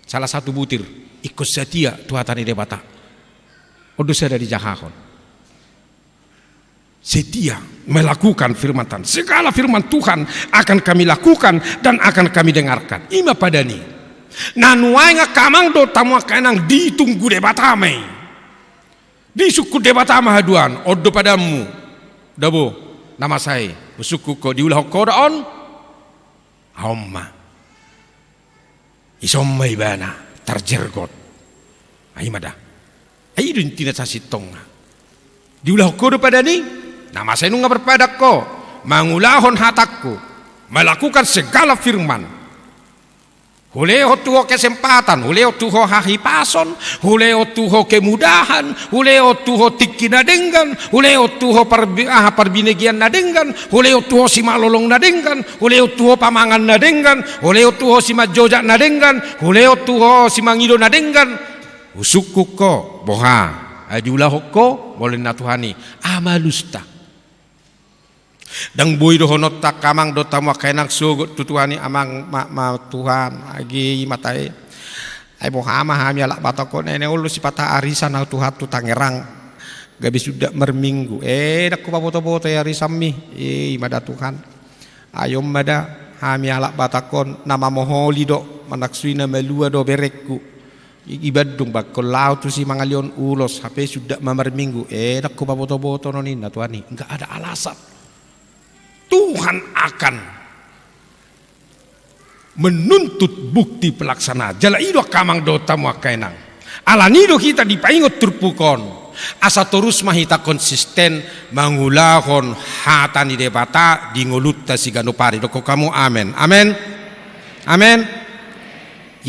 Salah satu butir, ingkon setia tu hata ni Debata. On do sada dijahahon. Setia melakukan firman Tuhan. Segala firman Tuhan akan kami lakukan dan akan kami dengarkan. I ma padan i. Na nuaeng angka amang dohot hamu angka inang, ditunggu Debata ma i. Disungkun Debata ma haduan, on do padanmu. Dabo, na masa i, husungkun ho, diulahon ho do on. Aha on ma. Ison ma ibana tarjergot. Ai i ma da. Ai i do intina sasintongna. Diulahon ho do padan i? Na masa i nunga marpadan ho, mangulahon hatangku, melakukan segala firman. Hulehon tu ho kesempatan, hulehon tu ho hahipason, hulehon tu ho kemudahan, hulehon tu ho tingki na denggan, hulehon tu ho parbi-, aha, parbinegean na denggan, hulehon tu ho simalolong na denggan, hulehon tu ho pamangan na denggan, hulehon tu ho simanjojak na denggan, hulehon tu ho simangido na denggan. Husungkun ho, boha, ai diulahon ho, molo ninna Tuhan i, aha ma alusta? Ndang boi dohononta angka amang dohot hamu angka inang sogot tu Tuhan i, amang, ma, ma Tuhan, age i ma tahe. Ai boha ma hami halak Batak on, na olo sipata arisan au Tuhan tu Tangerang. Gabe suda marminggu. Eh, ndang hupaboto-boto i arisanmi. Eh, i ma da Tuhan. Ai on ma da, hami halak Batak on, na mamoholi do, manang sui na malua do berengku. I, i Bandung, bangkon laho tusi mangalehon ulos, hape suda ma marminggu. Eh, ndang hupaboto-boto ninna Tuhan i. Nggak ada alasan. Tuhan akan menuntut bukti pelaksana. Jala i do angka amang dohot hamu angka inang. Alani do hita dipaingot turpuk on. Asa torus ma hita konsisten mangulahon hata ni Debata di ngolunta siganup ari. Dokkon hamu amen. Amen. Amen.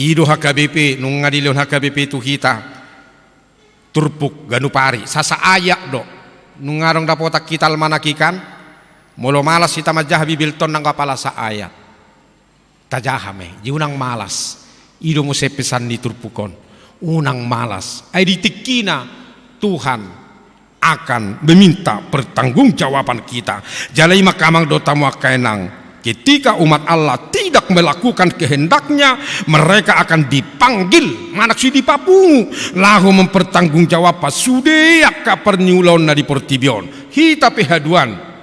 I do H K B P, nunga dilehon H K B P tu hita. Turpuk ganup ari, sasa ayat do. Nunga adong dapotan hita almanak i kan? Molo malas hita manjaha Bibelta on nang apala sa ayat. Tajaha ma i, jadi unang malas. I do muse pesan ni turpuk on. Unang malas. Ai di tingkina Tuhan akan meminta pertanggungjawaban kita. Jala i ma angka amang dohot hamu angka inang. Ketika umat Allah tidak melakukan kehendaknya, mereka akan dipanggil, manang sui dipapungu, laho mempertanggungjawabkan sude angka parniulaonna di portibi on. Hita pe haduan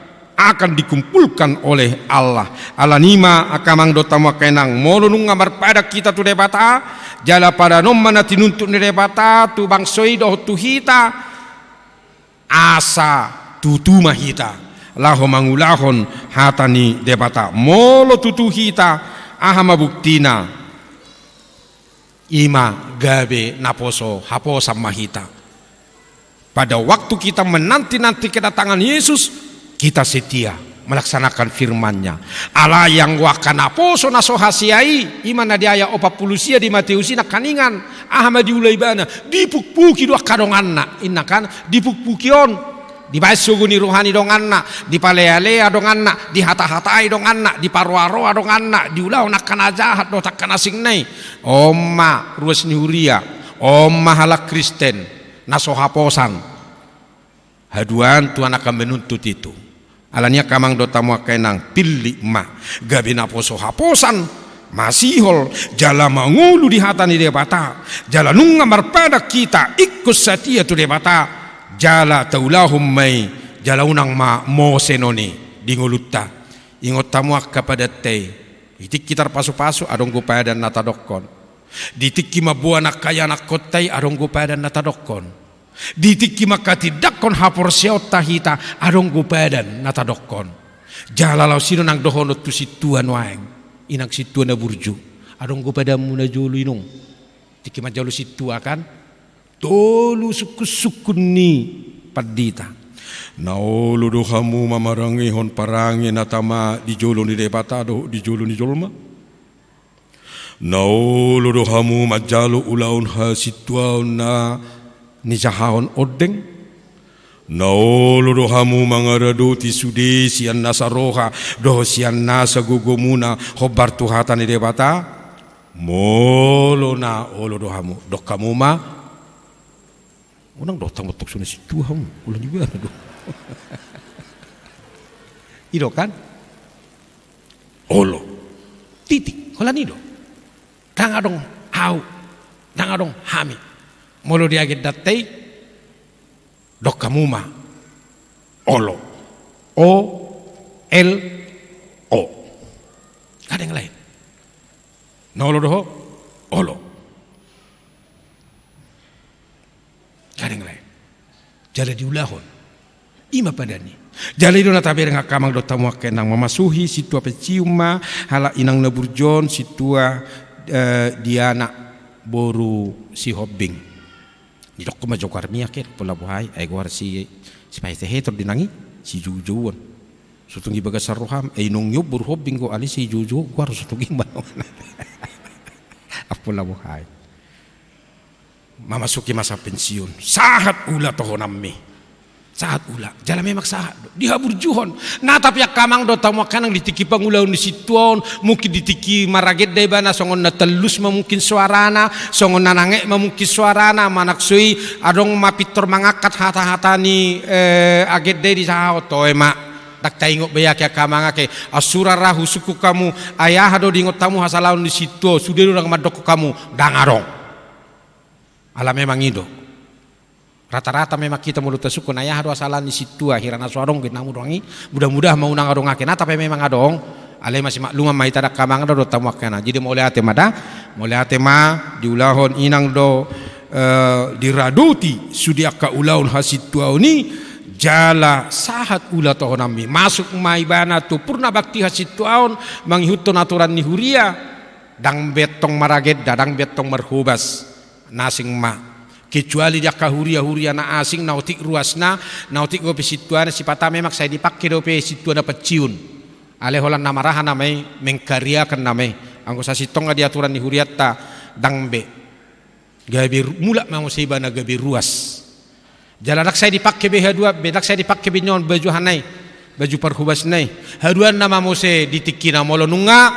akan dikumpulkan oleh Allah. Alani i ma angka amang dohot hamu angka inang, molo nunga marpadan hita tu Debata, jala padan on ma na tinuntut ni Debata tu bangso i dohot tu hita, asa tutu ma hita laho mangulahon hata ni Debata. Molo tutu hita, aha ma buktina? I ma gabe naposo haposan ma hita. Pada waktu kita menanti-nanti kedatangan Yesus, kita setia melaksanakan firman-Nya. Alai anggo angka naposo na so hasea i, i ma na di ayat opat pulu sia di Mateus i nangkaningan, aha ma diula ibana? Dipukpuki do angka donganna, inna kan, dipukpuki on. Dibaen sogo ni roha ni donganna, dipalealea donganna, dihatahatai donganna, diparoaroa donganna, diulahon angka na jahat dohot angka na asingna i. On ma ruas ni huria, on ma halak Kristen na so haposan. Haduan Tuhan akan menuntut itu. Alani i angka amang dohot hamu angka inang, pillit ma gabe naposo haposan, masihol, jala mangolu di hata ni Debata, jala nunga marpadan hita ingkon satia tu Debata, jala taulahon ma i, jala unang ma mose non i di ngolunta. Ingot hamu angka padanta i, di tingki tarpasupasu adong do padan na tadokkon. Di tingki mamboan angka ianakkonta i adong do padan na tadokkon. Di tingki manghatindanghon haporseaonta hita adong do padan na tadokkon. Jala laos i do nang dohonon tu sintua nuaeng, inang sintua na burju. Adong do padanmu na jolo, inong. Tingki manjalo sintua kan? Tolu sungkunsungkun ni pandita. Na olo do hamu mamarangehon parange na tama di jolo ni Debata dohot di jolo ni jolma? Na olo do hamu manjalo ulaon hasintuaon na nijahahon ondeng? Na olo do hamu mangaradoti sude sian nasa roha dohot sian nasa gogomuna hombar tu hata ni Debata? Molo na olo do hamu, dok hamu ma. Unang dohot hamu tong songon sintua hamu, olo ni ibana do. I do kan? Olo. Titik, holan i do. Ndang adong au, ndang adong hami. Molo di agendanta i, dok hamu ma. Olo. O, L, O. Ndang adong lain. Na olo do ho? Olo. Ndang adong lain. Jala diulahon. I ma padan i. Jala i do na tabereng angka amang dohot hamu angka inang, mamasuhi sintua Pensium ma halak inang na burju on, sintua, eh, Diana boru Sihombing. Didok ma jo goarmi ake, Ampu Labuhai, ai goar si, si paheteheton do inang i, sijoujouon. So tung i bagasan roham, ai nunga i boru hombing do, alai sijoujou goar so tung i ma. Ampu Labuhai. Mamasuki masa pensiun, sahat ula tohonanmi. Sahat ula, jala memang sahat do. Dihaburjuhon. Nah, tapi angka amang dohot hamu angka inang, di tingki pangulaon ni sintua on, mungkin di tingki maragenda ibana, songon na tallus ma mungkin soarana, songon na nangek ma mungkin soarana, manang so i adong ma pintor mangangkat hata-hata ni, eh, agenda i di sahat on, toe ma. Ndang taingot be i ake angka amang ake. Asura ra husungkun hamu, ai aha do diingot hamu hasalaon ni sintua on, sude do ndang mandokkon hamu, ndang adong. Ala memang i do. Rata-rata memang hita molo tasungkun, ai aha do hasalaon ni sintua, hira na so adong be namu dohot i, mudah-mudahan ma unang adong ake, nah, tapi memang adong, alai masimakluman ma hita da angka amang dohot hamu angka inang. Jadi mauliate ma da, mauliate ma diulahon inang dohot, eh, diradoti sude angka ulaon hasintuaon i, jala sahat ula tohonanmi. Masuk ma ibana tu purna bakti hasintuaon, mangihuthon aturan ni huria, ndang be antong maragenda, ndang be antong marhobas. Na asing ma. Kecuali di angka huria-huria na asing, na otik ruasna, na otik dope sintuana, sipata memang sai dipangke dope sintua na pensiun. Alai holan na maraha nama i, mengkaryakan nama i. Anggo sasintongna di aturan ni hurianta, ndang be. Gabe ru-, mulak ma muse ibana gabe ruas. Jala ndang sai dipangke be haduan be, ndang sai dipangke be nion baju aha na i, baju parhobasna i. Haduanna ma muse di tingkina molo nunga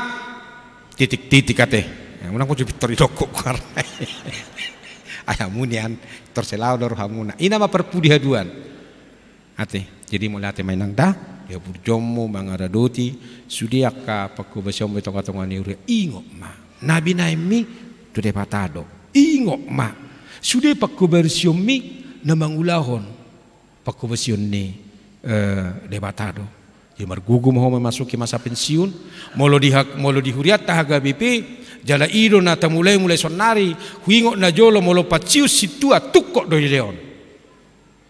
titik-titik ate. Ya, unang muse pintor didokkon goarna i. Ai hamu nian, pintor selaon do rohamuna. I nama parpudi haduan. Ate, jadi mauliate ma inang da, dihaburjuhonmu mangaradoti sude angka panghobasionmu di tonga-tonga ni huria, ingot ma. Na binahenmi tu Debata do. Ingot ma. Sude panghobasionmi na mangulahon panghobasion ni, eh, Debata do. Jadi margogo ma ho memasuki masa pensiun. Molo di ha-, molo di hurianta H K B P, jala i do na tamulai mulai saonari, huingot na jolo molo pacius sintua tungkot do dilehon.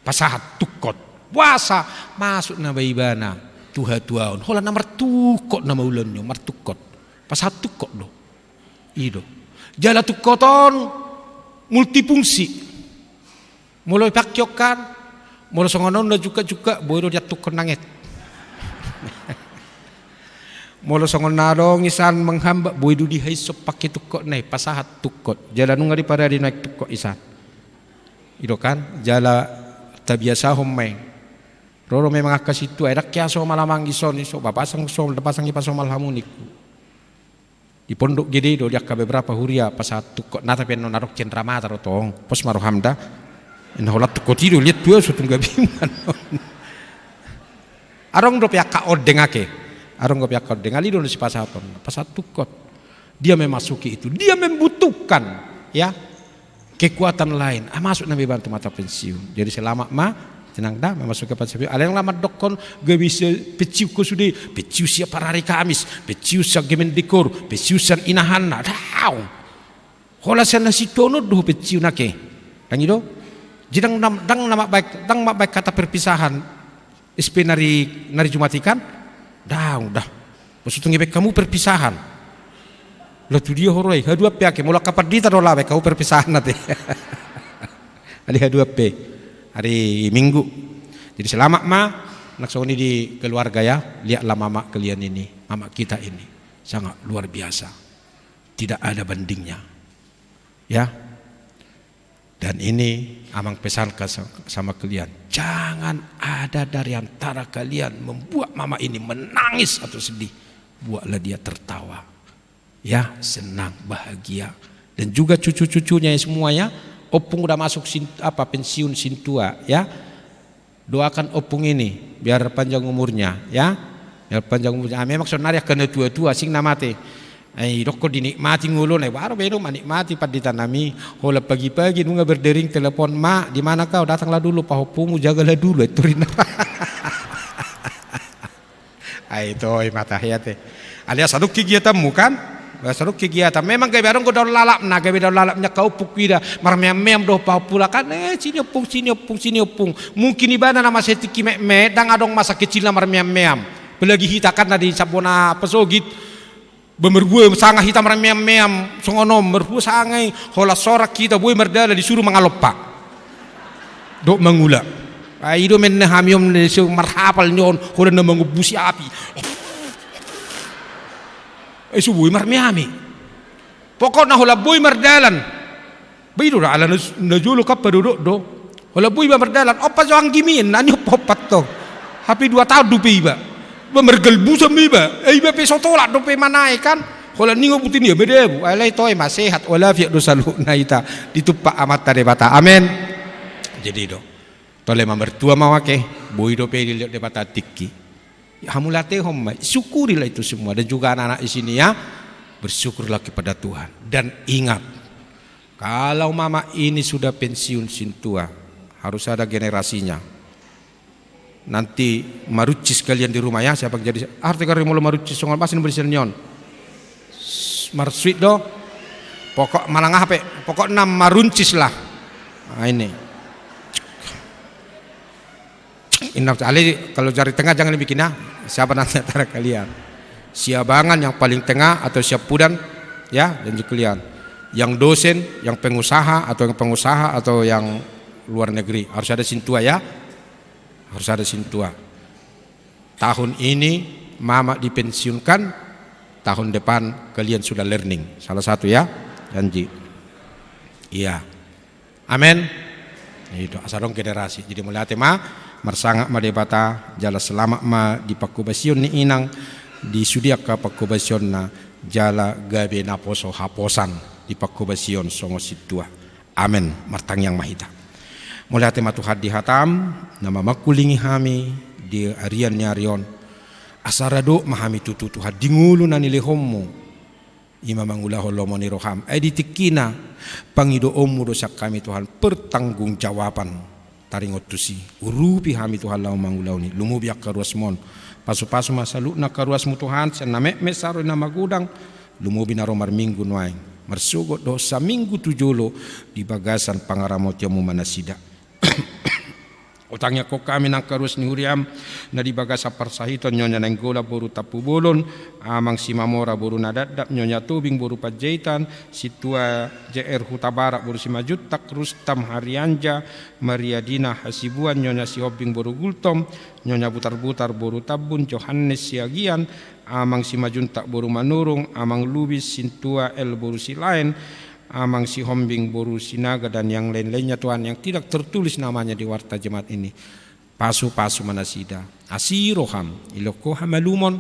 Pasahat tungkot. Boasa? Masuk nama ibana tu hatuaon. Holan na martungkot nama ulaon i, martungkot. Pasahat tungkot do. I do. Jala tungkot on multifungsi. Molo dipangke on kan, molo songon on na jungkat-jungkat, boi do diantungkon nanget. Molo songon na adong insan menghambat, boi do dihaishon pangke tungkotna i, pasahat tungkot. Jala nunga diparade nuaeng tungkot insan. I do kan, jala tabiasahon ma i. Ro do memang angka sintua, ai ndang hea somal amang i son, i so, ba pasang somal, ndang pasang i pasomal hamu ningku. Di pondok gede do, di angka beberapa huria pasahat tungkot, na tapi annon adong cenramata do tong, pos ma roham da. Na holan tungkot i do liat tu ahu so tung gabe i ma annon. Adong dope angka ondeng ake. Adong dope angka ondeng, alai i do na sipasahaton, pasahat tungkot. Dia memasuki itu, dia membutuhkan, ya, kekuatan lain. Ah, masuk nama ibana tu masa pensiun. Jadi selamat ma, tenang da, memasuki masa pensiun. Alai ndang na mandokkon gabe se-, pensiun ho sude, pensiun siap par hari Kamis, pensiun sian Gemendikbud, pensiun sian inahanna. Daong. Holan sian na sintua on do pensiun ake. Ndang i do? Jadi ndang, ndang, ndang na mambaen, ndang mambaen hata perpisahan. S P nari, nari Jumat i kan? Daong da. Molo so tung dibaen hamu perpisahan, laho tu dia ho ro i? Haduan pe ake, molo angka pandita do laho baen hamu perpisahan ate. Alai haduan pe, hari Minggu. Jadi selamat ma, nang songon i di keluarga ya, lihatlah mama kalian ini, mama kita ini. Sangat luar biasa. Tidak ada bandingnya. Ya. Dan ini amang pesankan sa-, sama kalian, jangan ada dari antara kalian membuat mama ini menangis atau sedih. Buatlah dia tertawa. Ya, senang, bahagia. Dan juga cucu-cucunya semua ya, ompung udah masuk sin-, apa, pensiun sintua ya. Doakan ompung ini, biar panjang umurnya, ya. Biar panjang umurnya. Ah, memang saonari angka na tua-tua, asing na mate. Ai, didokkon dinikmati ngoluna, baru baen do manikmati pandita nami. Holan pagi-pagi nunga berdering telepon, "Ma, di mana kau? Datanglah dulu pahompumu, jagalah dulu," ai torinna. Ai, toe ma tahe ate. Alai asa adong kegiatanmu kan? Asa adong kegiatan. Memang gabe adong do daon lalapna, gabe daon lalapna angka ompung, huida marmeam-meam do pahompuna kan. Eh, sini ompung, sini ompung, sini ompung. Mungkin ibana na masa tingki metmet, ndang adong masa kecilna marmeam-meam. Apalagi hita kan na di Sambona Pasogit. Ba marhua sanga hita marmeam-meam songon on, marhua sanga i, holan sorak hita, boi mardalan disuru mangalompa. Dok mangula. Ai do menne hami on, so marhapal ni on, holan na mangombusi api. Ai so boi marmeame. Pokokna holan boi mardalan. Ba i do da ala na, na jolo kan padodok do. Holan boi iba mardalan, ompa jo anggimian, na ni ompa-ompa tong. Hape dua taon dope iba. Ba margalbusan ma iba. Eh, iba pe so tolap dope manae kan. Holan ningo buti ni iba dabu. Alai toe ma sehat walafiat do saluhutna hita. Ditumpak Amanta Debata. Amen. Jadi do. Tole ma martua ma wake. Boi dope dilehon Debata tingki. Hamauliatehon ma. Syukurilah itu semua. Dan juga anak-anak di sini ya. Bersyukurlah kepada Tuhan. Dan ingat. Kalau mama ini sudah pensiun sintua, harus ada generasinya. Nanti maruncis kalian di rumah ya, siapa yang jadi arti kari molo maruncis songon basa ni berisian nion. Marsuit do. Pokok malang aha pe, pokokna maruncis lah. Nah, ini. Inna, ale, kalau jari tengah jangan dibikin, ya. Siapa nanti antara kalian? Siabangan yang paling tengah atau Siampudan, ya, dan juga kalian. Yang dosen, yang pengusaha, atau yang pengusaha, atau yang luar negeri. Harus ada sintua, ya. Harus ada sintua. Tahun ini mama dipensiunkan, tahun depan kalian sudah learning. Salah satu, ya, janji. Iya. Amen. Itu asa adong generasi. Jadi mauliate ma, marsangap ma Debata, jala selamat ma di panghobasion ni inang, di sude angka panghobasionna, jala gabe naposo haposan di panghobasion songon sintua. Amen. Martangiang ma hita. Mauliate ma Tuhan di hatam, na mamangkulingi hami di arian ni ari on. Asa ra dok ma hami tutu Tuhan, di ngolu na nilehonmu. I ma mangulahon lomo ni roham. Ai di tingkina, pangidoonmu do sian hami Tuhan, pertanggungjawaban. Taringot tusi. Urupi hami Tuhan laho mangulahon i. Lumobi angka ruasmu on. Pasupasu ma saluhutna angka ruasmu Tuhan, sian na metmet sahat tu na magodang. Lumobi na ro marminggu nuaeng. Marsogot dohot saminggu tu jolo di bagasan pangaramotionmu ma nasida. Tangiangkon hami nang angka ruas ni huriam, na di bagasan parsahiton Nyonya Nainggolan boru Tampubolon, Amang Simamora boru Nadatdap, Nyonya Tobing boru Panjaitan, Sintua J R Hutabarat boru Simanjuntak, Rustam Harianja, Maria Dina Hasibuan, Nyonya Sihombing boru Gultom, Nyonya Butarbutar boru Tambun, Johannes Siagian, Amang Simanjuntak boru Manurung, Amang Lubis, Sintua L boru Silaen, Amang Sihombing boru Sinaga dan yang lain-lainnya Tuhan yang tidak tertulis namanya di warta jemaat ini. Pasupasu ma nasida. Asi roham, ilehon Ho hamalumon,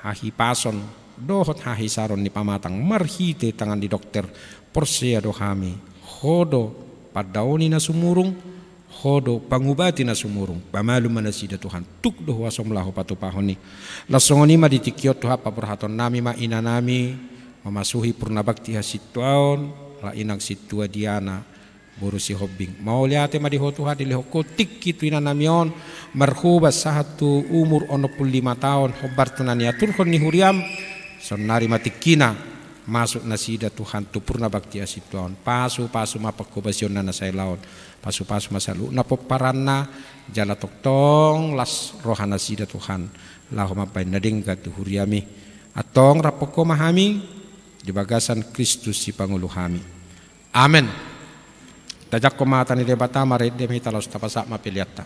hahipason, dohot hahisaron ni pamatang marhite tangan ni dokter. Porsea do hami, Ho do pandaoni na sumurung, Ho do pangubati na sumurung, pamalum ma nasida Tuhan, tuk do huasom laho patupahon i. Laos songon i ma di tingki on Tuhan, paborhatonnami ma inanami, mamasuhi purna bakti hasintuaon, ala inang Sintua Diana, boru Sihombing. Mauliate ma di Ho Tuhan, dilehon Ho tingki tu inanami on, marhobas sahat tu umur onom pulu lima taon, hombar tu na niaturhon ni huriam, saonnari ma tingkina, masuk nasida Tuhan tu purna bakti hasintuaon. Pasupasu ma panghobasionna na saelaon. Pasupasu ma saluhutna pomparanna, jala tongtong las roha nasida Tuhan. Laho mambahen na denggan tu huriami. Antong rap Ho ma hami, di bagasan Kristus sipangolu hami. Amen. Tajangkon ma hata ni Debata, marende ma hita laos tapasahat ma peleanta.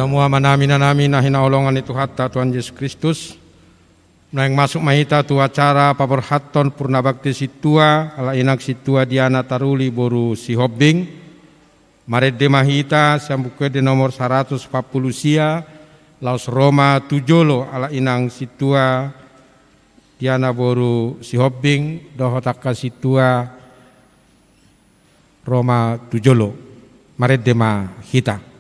Hamu amanami, inanami na hinaholongan ni Tuhanta, Tuhan Jesus Kristus, naeng masuk ma hita tu acara paborhathon purnabakti sintua ala inang sintua Diana Taruli boru Sihombing. Marende ma hita sian Buku Ende nomor saratus opat pulu sia, laos ro ma tu jolo ala inang sintua Diana boru Sihombing dohot angka sintua ro ma tu jolo. Marende ma hita.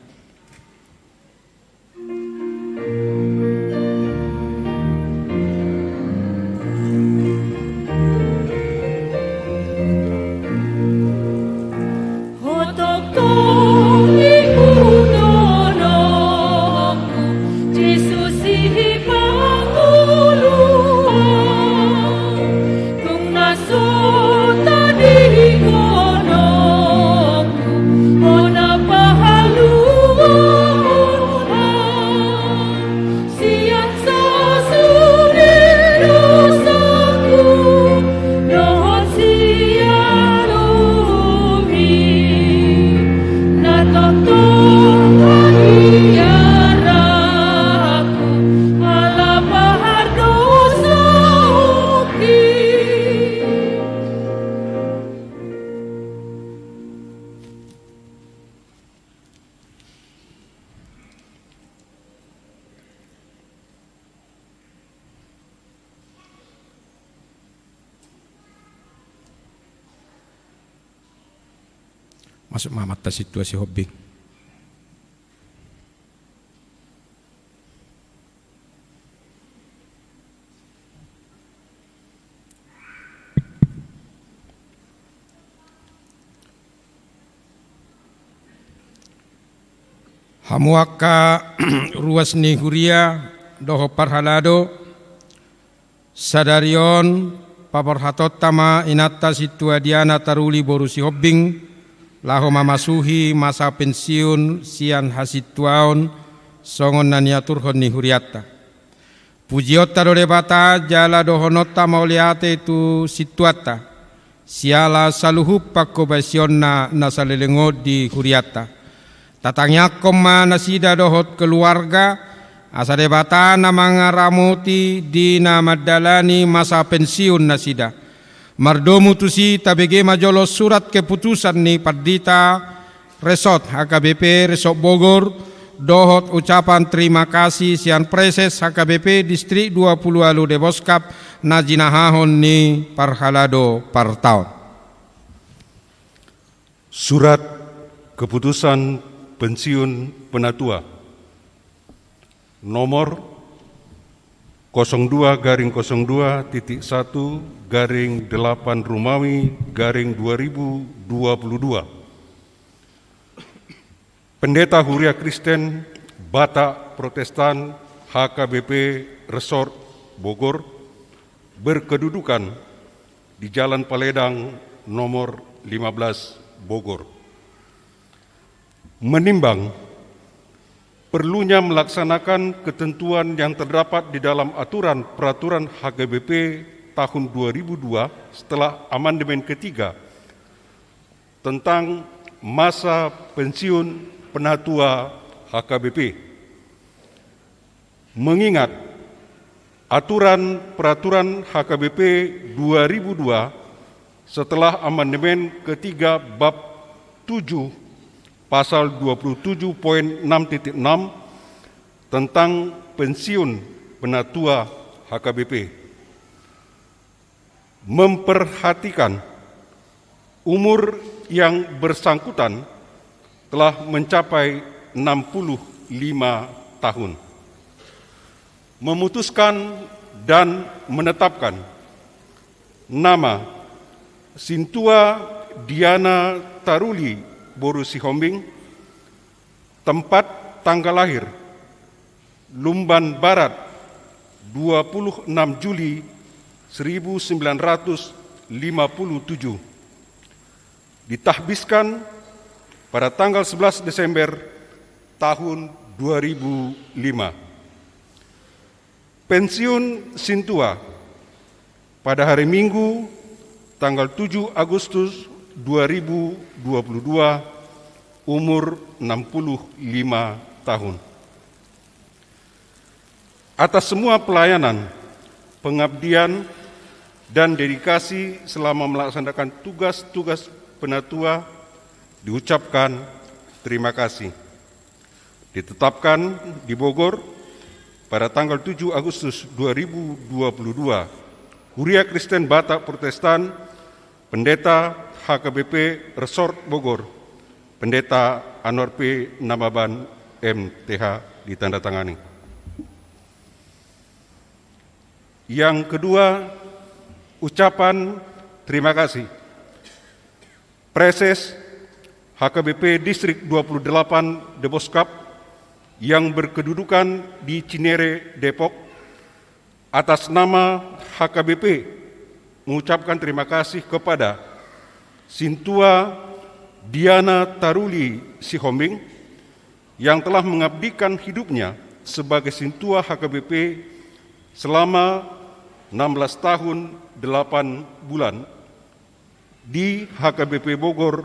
Masuk ma amanta sintua Sihombing. Hamu angka ruas ni huria dohot parhalado, sadari on paborhatonta ma inanta sintua Diana Taruli boru Sihombing laho mamasuhi masa pensiun sian hasintuaon songon na niaturhon ni hurianta. Pujionta do Debata jala dohononta mauliate tu sintuanta siala saluhut pangkobasionna na saleleng on di hurianta. Tatangiangkon ma nasida dohot keluarga asa Debata na mangaramoti di na mandalani masa pensiun nasida. Mardomu tusi tabege ma jolo surat keputusan ni pandita Resort H K B P Resort Bogor dohot ucapan terima kasih sian Preses H K B P Distrik dua puluh ualu Deboskap na jinahahon ni parhalado partaon. Surat keputusan pensiun penatua nomor kosong dua garing kosong dua titik satu garing delapan Rumawi garing dua ribu dua puluh dua. Pendeta Huria Kristen Batak Protestan H K B P Resort Bogor berkedudukan di Jalan Paledang nomor lima belas, Bogor. Menimbang perlunya melaksanakan ketentuan yang terdapat di dalam aturan peraturan H K B P tahun dua ribu dua setelah amandemen ketiga tentang masa pensiun penatua H K B P. Mengingat aturan peraturan H K B P dua ribu dua setelah amandemen ketiga bab tujuh pasal dua puluh tujuh poin enam titik enam tentang pensiun penatua H K B P. Memperhatikan umur yang bersangkutan telah mencapai enam puluh lima tahun. Memutuskan dan menetapkan nama Sintua Diana Taruli boru Sihombing, tempat tanggal lahir Lumban Barat, dua puluh enam Juli seribu sembilan ratus lima puluh tujuh, ditahbiskan pada tanggal sebelas Desember tahun dua ribu lima. Pensiun Sintua pada hari Minggu, tanggal tujuh Agustus dua ribu dua puluh dua, umur enam puluh lima tahun. Atas semua pelayanan, pengabdian, dan dedikasi selama melaksanakan tugas-tugas penatua, diucapkan terima kasih. Ditetapkan di Bogor pada tanggal tujuh Agustus dua ribu dua puluh dua, Huria Kristen Batak Protestan, Pendeta H K B P Resort Bogor, Pendeta Anwar P Nababan, M T H, ditandatangani. Yang kedua, ucapan terima kasih. Praeses H K B P Distrik dua puluh delapan Deboskap yang berkedudukan di Cinere, Depok, atas nama H K B P mengucapkan terima kasih kepada Sintua Diana Taruli Sihombing yang telah mengabdikan hidupnya sebagai Sintua H K B P selama enam belas tahun delapan bulan di H K B P Bogor,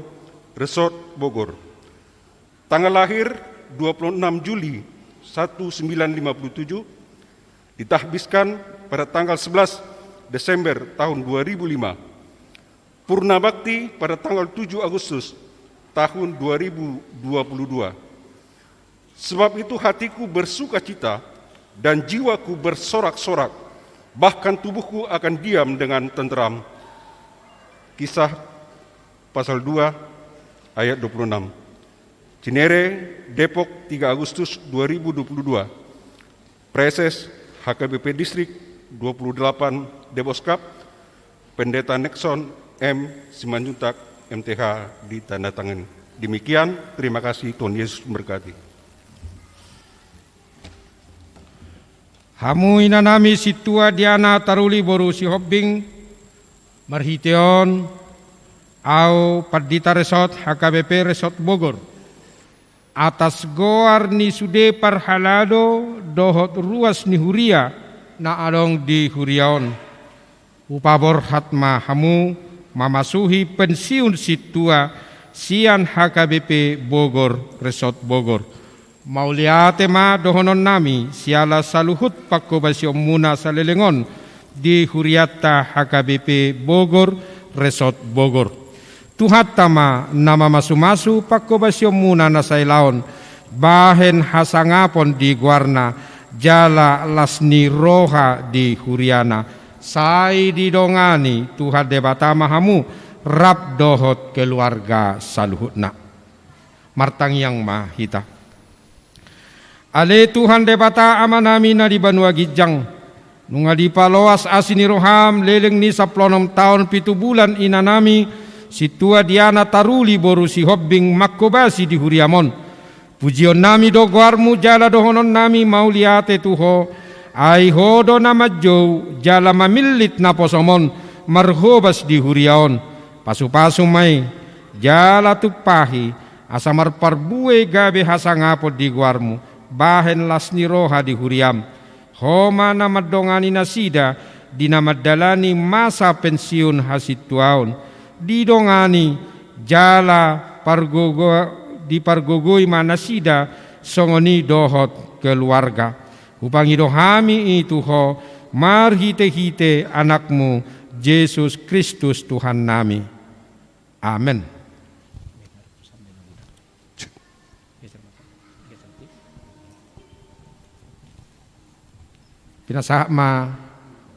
Resort Bogor. Tanggal lahir dua puluh enam Juli seribu sembilan ratus lima puluh tujuh, ditahbiskan pada tanggal sebelas Desember tahun dua ribu lima. Purna bakti pada tanggal tujuh Agustus tahun dua ribu dua puluh dua. Sebab itu hatiku bersukacita dan jiwaku bersorak-sorak, bahkan tubuhku akan diam dengan tenteram. Kisah pasal dua ayat dua puluh enam. Cinere, Depok, tiga Agustus dua ribu dua puluh dua. Praeses H K B P Distrik dua puluh delapan Deboskap, Pendeta Nexon M Simanjuntak, M T H, ditandatangani. Demikian, terima kasih, Tuhan Yesus memberkati. Hamu inanami Sintua Diana Taruli boru Sihombing, marhite on, ahu Pandita Resort H K B P Resort Bogor, atas goar ni sude parhalado dohot ruas ni huria na adong di huria on, hupaborhat ma hamu mamasuhi pensiun sintua sian H K B P Bogor, Resort Bogor. Mauliate ma dohononnami siala saluhut panghobasionmuna saleleng on di hurianta H K B P Bogor, Resort Bogor. Tuhanta ma na mamasumasu panghobasionmuna na sailaon, bahen hasangapon di goarna, jala las ni roha di huriana. Sai didongani Tuhan Debata ma hamu, rap dohot keluarga saluhutna. Martangiang ma hita. Ale Tuhan Debata Amanami na di banua ginjang, nunga dipaloas asi ni roham leleng ni sampulu onom taon pitu bulan inanami, Sintua Diana Taruli boru Sihombing manghobasi di huriam on. Pujionnami do goarmu jala dohononnami mauliate tu ho, ai ho do na manjou jala mamillit naposom on marhobas di huria on. Pasupasu ma i, jala tumpahi, asa marparbue gabe hasangapon di goarmu, bahen las ni roha di huriam. Ho ma na mandongani nasida di na mandalani masa pensiun hasintuaon, didongani jala pargogo-, dipargogoi ma nasida songon i dohot keluarga. Hupangido hami i tu ho marhite-hite Anakmu, Jesus Kristus Tuhannami. Amen. Pinasahat ma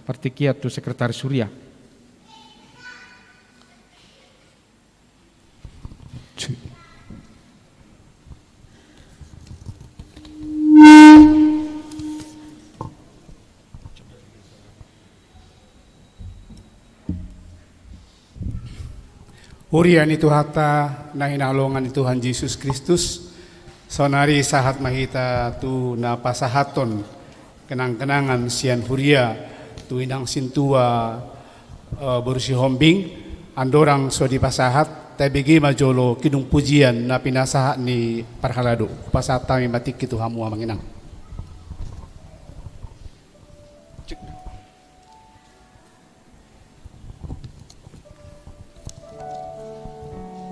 partingkian tu sekretaris huria. Huria ni Tuhanta na hinaholongan ni Tuhan Jesus Kristus, saonari sahat ma hita tu na pasahathon kenang-kenangan sian huria tu inang sintua, eh, boru Sihombing, andorang so dipasahat, tabege ma jolo kidung pujian na pinasahat ni parhalado. Hupasahat hami ma tingki tu hamu amang inang.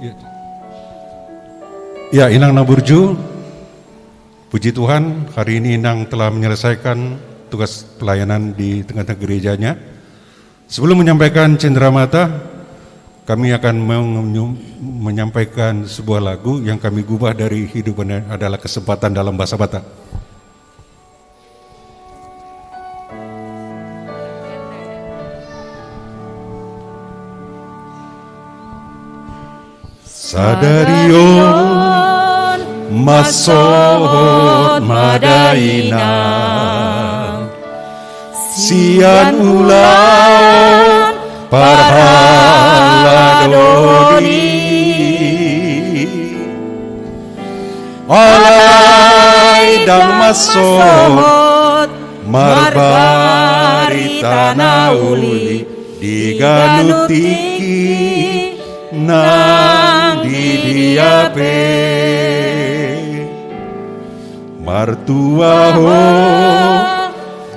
Ya. Ya, inang na burju, puji Tuhan, hari ini inang telah menyelesaikan tugas pelayanan di tengah-tengah gerejanya. Sebelum menyampaikan cendramata, kami akan menyu-, menyampaikan sebuah lagu yang kami gubah dari Hidup Adalah Kesempatan dalam bahasa Batak. Sadari on, mashot ma da inang sian ulaon parhalado doli. Alai ndang mashot marbarita na uli di ganup tingki nang di dia pe. Martua ho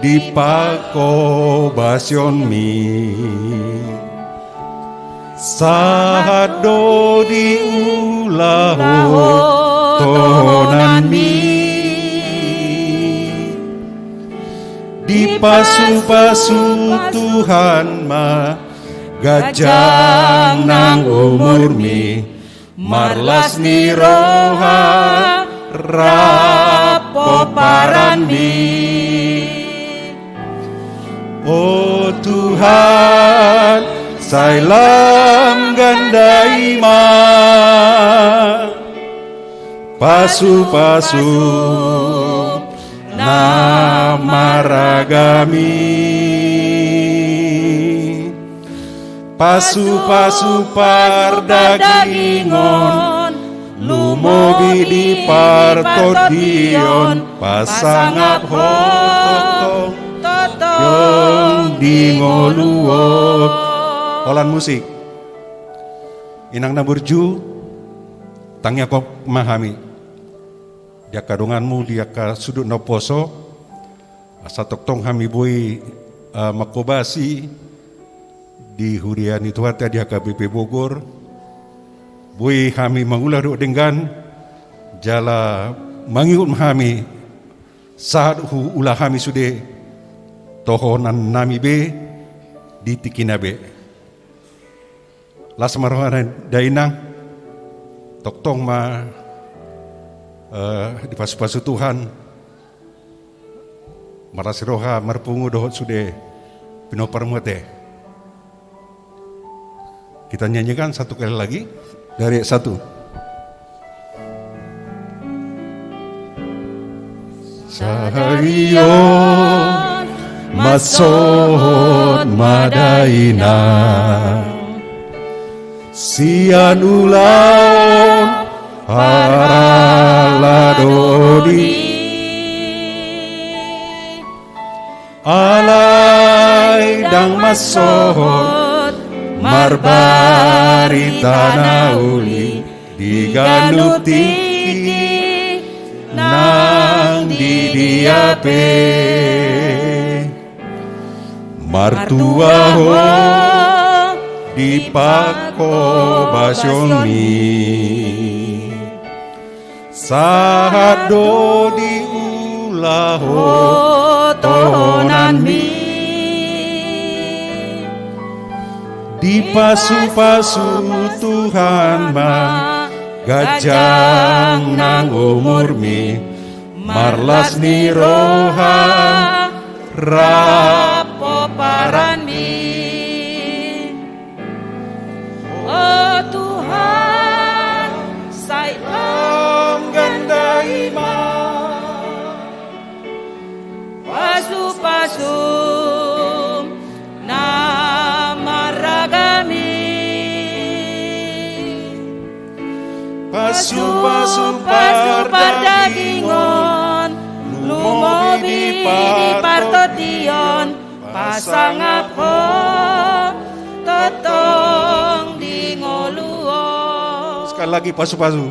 di panghobasionmi, sahat do di ulahon tohonanmi. Dipasupasu Tuhan ma ganjang nang umurmi, marlas ni roha rap pomparanmi. O Tuhan, sai lam gandai ma pasupasu na maragami. Pasupasu pardagingon, lumobi di partondion, pasangap ho tongtong di ngolu on. Holan musik. Inang na burju, tangiangkon ma hami di angka donganmu di angka sudut na umposo, asa tongtong hami boi, eh, manghobasi di huria ni Tuhanta di H K B P Bogor, boi hami mangula dohot denggan, jala mangihut ma hami sahat huula hami sude tohonannami be di tingkina be. Las ma roha da inang, tongtong ma, eh, dipasupasu Tuhan, marlas ni roha marpungu dohot sude pinomparmu ate. Kita nyanyikan satu kali lagi dari satu. Sadari on, mashot ma da inang sian ulaon parhalado doli. Alai ndang mashot marbarita na uli di ganup tingki nang di dia pe. Martua ho di panghobasionmi, sahat do di ulahon tohonanmi. Dipasupasu Tuhan ma ganjang nang umurmi, marlas ni roha rap pomparanmi. O Tuhan, sai lam gandai ma pasupasum na maragami. Pasupasu pardagingon, lumobi di partondion, pasangap ho tongtong di ngolu on. Sekali lagi, pasupasu.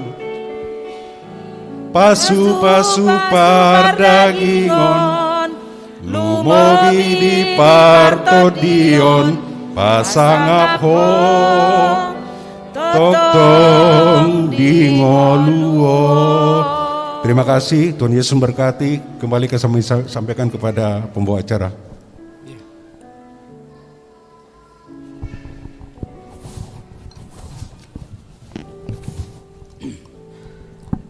Pasupasu pardagingon, lumobi di partondion, pasangap ho tongtong di ngolu on. Terima kasih, Tuhan Yesus memberkati. Kembali kami sa-, sampaikan kepada pembawa acara.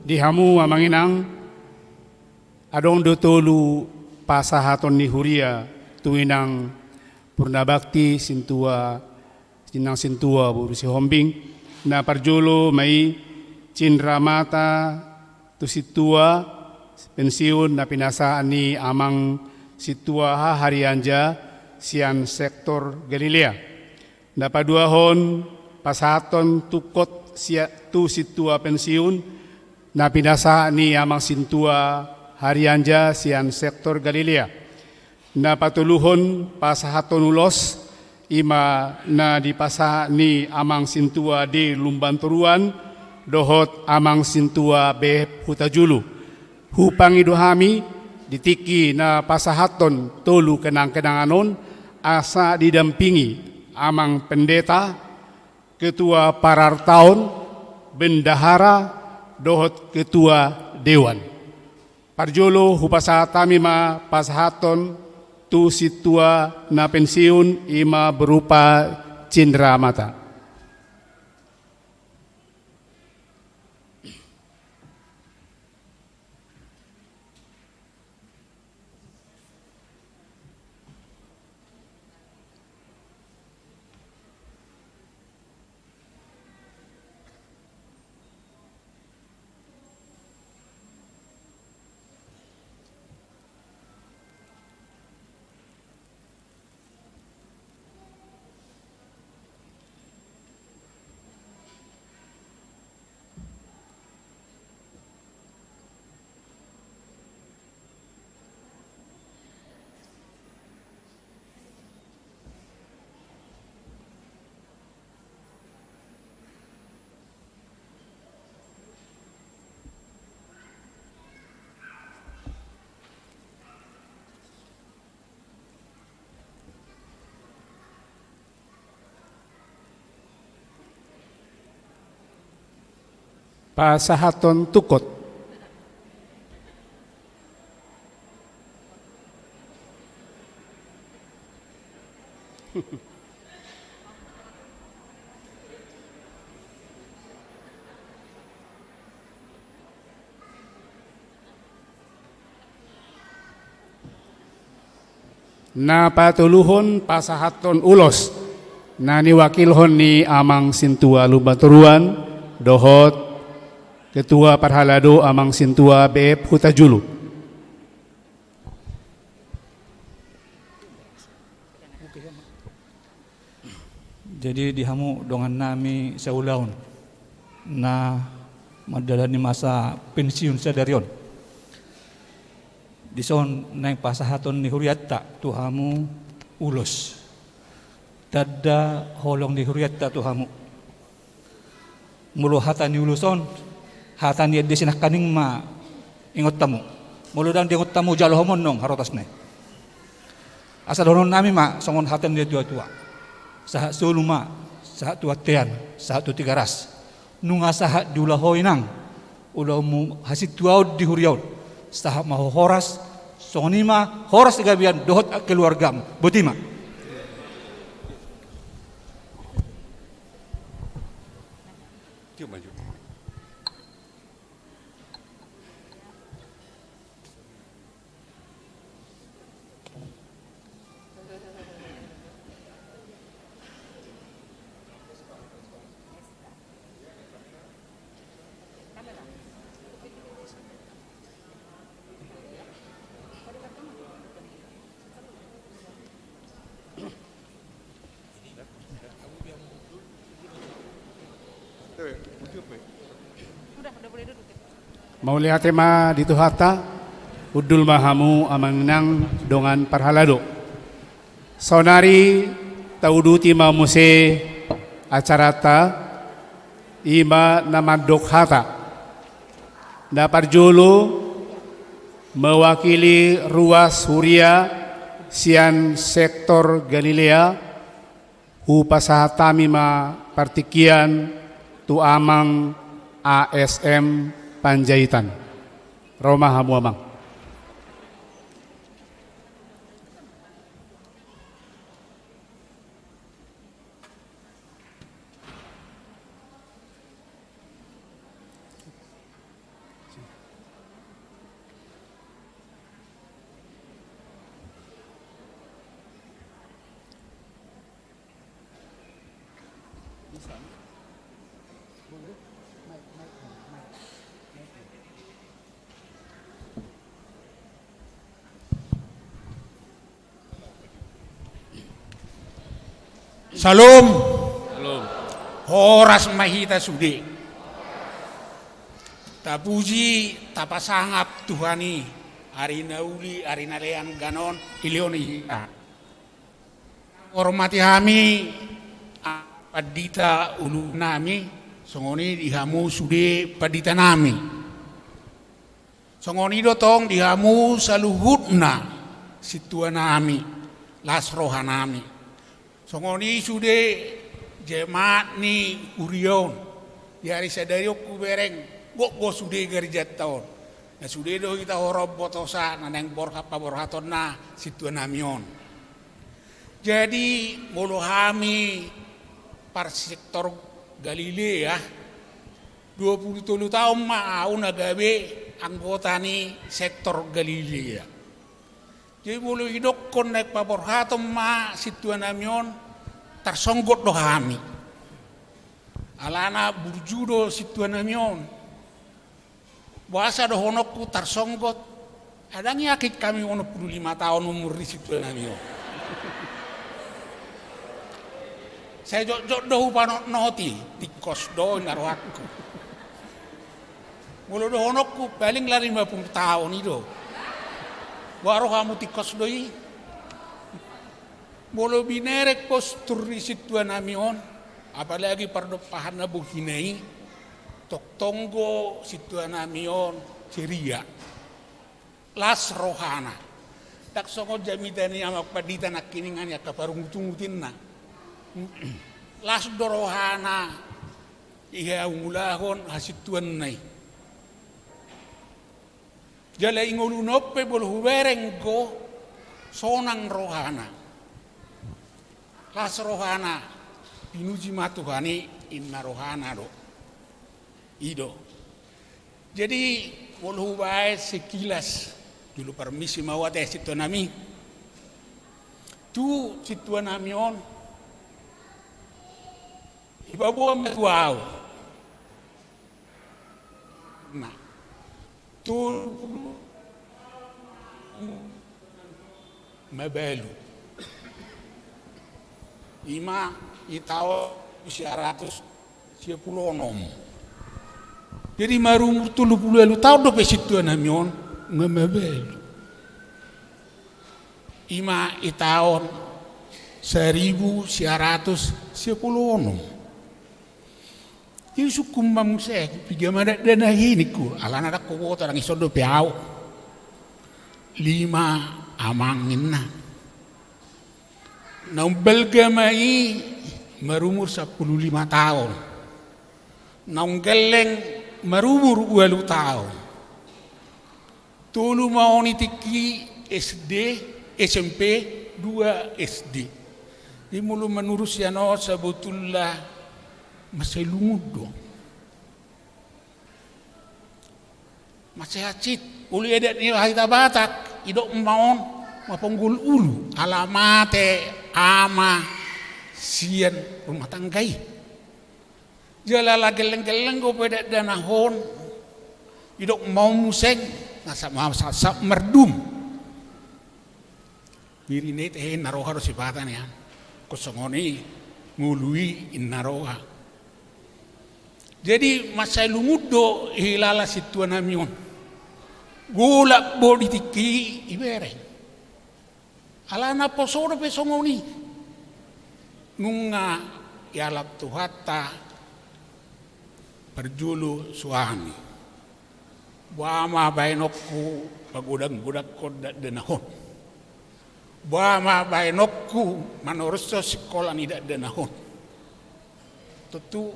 Di hamu amang inang, adong do tolu pasahaton ni huria tu inang Purnabakti sintua, inang sintua boru Sihombing. Na parjolo ma i cinramata tu sintua pensiun na pinasahat ni amang sintua H. Harianja sian sektor Galilea. Na paduahon pasahaton tungkot sia-, tu sintua pensiun na pinasahat ni amang sintua Harianja sian sektor Galilea. Na patoluhon pasahaton ulos, i ma na dipasahat ni amang sintua D. Lumbantoruan dohot amang sintua B. Hutajulu. Hupangido hami di tingki na pasahathon tolu kenang-kenangan on, asa didampingi amang pendeta, ketua parartaon, bendahara, dohot ketua dewan. Parjolo hupasahat hami ma pasahathon tu sintua na pensiun, i ma berupa cinramata. Pasahathon tungkot. Na patoluhon pasahathon ulos na niwakilhon ni amang sintua Lumbantoruan dohot ketua parhalado amang sintua B. Hutajulu. Jadi di hamu dongannami saulaon na mandalani masa pensiun sadari on, dison naeng pasahaton ni hurianta tu hamu ulos, tanda holong ni hurianta tu hamu. Molo hata ni ulos on, hata ni ende sinangkaning ma ingot hamu. Molo ndang diingot hamu, jalo hamu annon harotasna i. Asa dohononnami ma songon hata ni natuatua: Sahat solu ma, sahat tu bontean, sahat tu Tigaras. Nunga sahat diula ho, inang, ulaonmu hasintuaon di huria on. Sahat ma ho horas, songon i ma horas di gabean dohot keluargam. Boti ma. Mauliate ma di Tuhanta. Hundul ma hamu amang inang dongan parhalado. Saonari tauduti ma muse acaranta, i ma na mandok hata. Na parjolo, mewakili ruas huria sian sektor Galilea, hupasahat hami ma partingkian tu amang A S M Panjaitan. Ro ma hamu amang. Syalom. Syalom. Horas ma hita sude. Tapuji, tapasangap Tuhan i, ari na uli, ari na lean ganon, dilehon i hita. Hormati hami, a, pandita ulu nami, songon i di hamu sude pandita nami. Songon i do tong di hamu saluhutna sintua nami, las roha nami. Songon i sude jemaat ni huria on. Di ari sadari on hubereng, gok do sude garejanta on. Na sude do hita horong botosa, na naeng borhat paborhatonna sintua nami on. Jadi, molo hami par sektor Galilea, dua pulu tolu taon ma au na gabe anggota ni sektor Galilea. Jadi, molo didokkon naeng paborhaton ma sintua nami on, tarsonggot do hami. Alana burju do sintua nami on. Boasa dohononku tarsonggot? Ndang yakin hami onom pulu lima taon umur ni sintua nami on. Sai jotjot do hupanotnoti, tingkos do ninna rohangku. Molo dohononku paling la lima pulu taon i do. Boha ro hamu, tingkos do i. Molo binereng postur ni sintua nami on, apalagi pardompahanna bohina i, tongtong do sintua nami on ceria. Las rohana. Ndang songon jamita ni amang pandita nangkiningan i angka parungutungut inna. Las do rohana di hahaulahon hasintuanna i. Jala di ngoluna on pe molo hubereng do sonang rohana. Las rohana, pinuji ma Tuhan i, inna rohana do. I do. Jadi, molo hubaen sekilas, jolo parmisi ma au ate sintua nami. Tu sintua nami on, dipaboa ma tu au. Nah, tu mabalu. Ima di taon sia ratus sia pulu onom. Jadi marumur tolu pulu ualu taon dope sintua nami on, nga mabalu. Ima di taon saribu sia ratus sia pulu onom. Jadi sungkun ma muse, piga ma dakdanak i ningku, alana ndang huboto, ndang dison dope au. Lima amang inna. Naung balga ma i marumur sampulu lima taon. Naung gelleng marumur ualu taon. Tolu ma on di tingki S D, S M P, dua S D. Jadi molo manurus sian on sabotulna mansai lungun do. Mansai hansit, olo adat ni hita Batak, didok ma on, maponggol ulu, ala mate ama sian rumah tangga i. Jala ala gelleng-gelleng dope dakdanak on, didok ma on muse, na sa-, ma-, sa-, sa-, mardum. Nirina i tehe inna roha do sipata nian. Ingkon songon i ngolu i inna roha. Jadi mansai lungun do hilala sintua nami on. Golap do di tingki i dibereng. Alana poso dope songon i. Nunga dialap Tuhanta parjolo suami. Boha ma baenonku pagodang-godangkon dakdanak on. Boha ma baenonku manorushon sikola ni dakdanak on. Tontu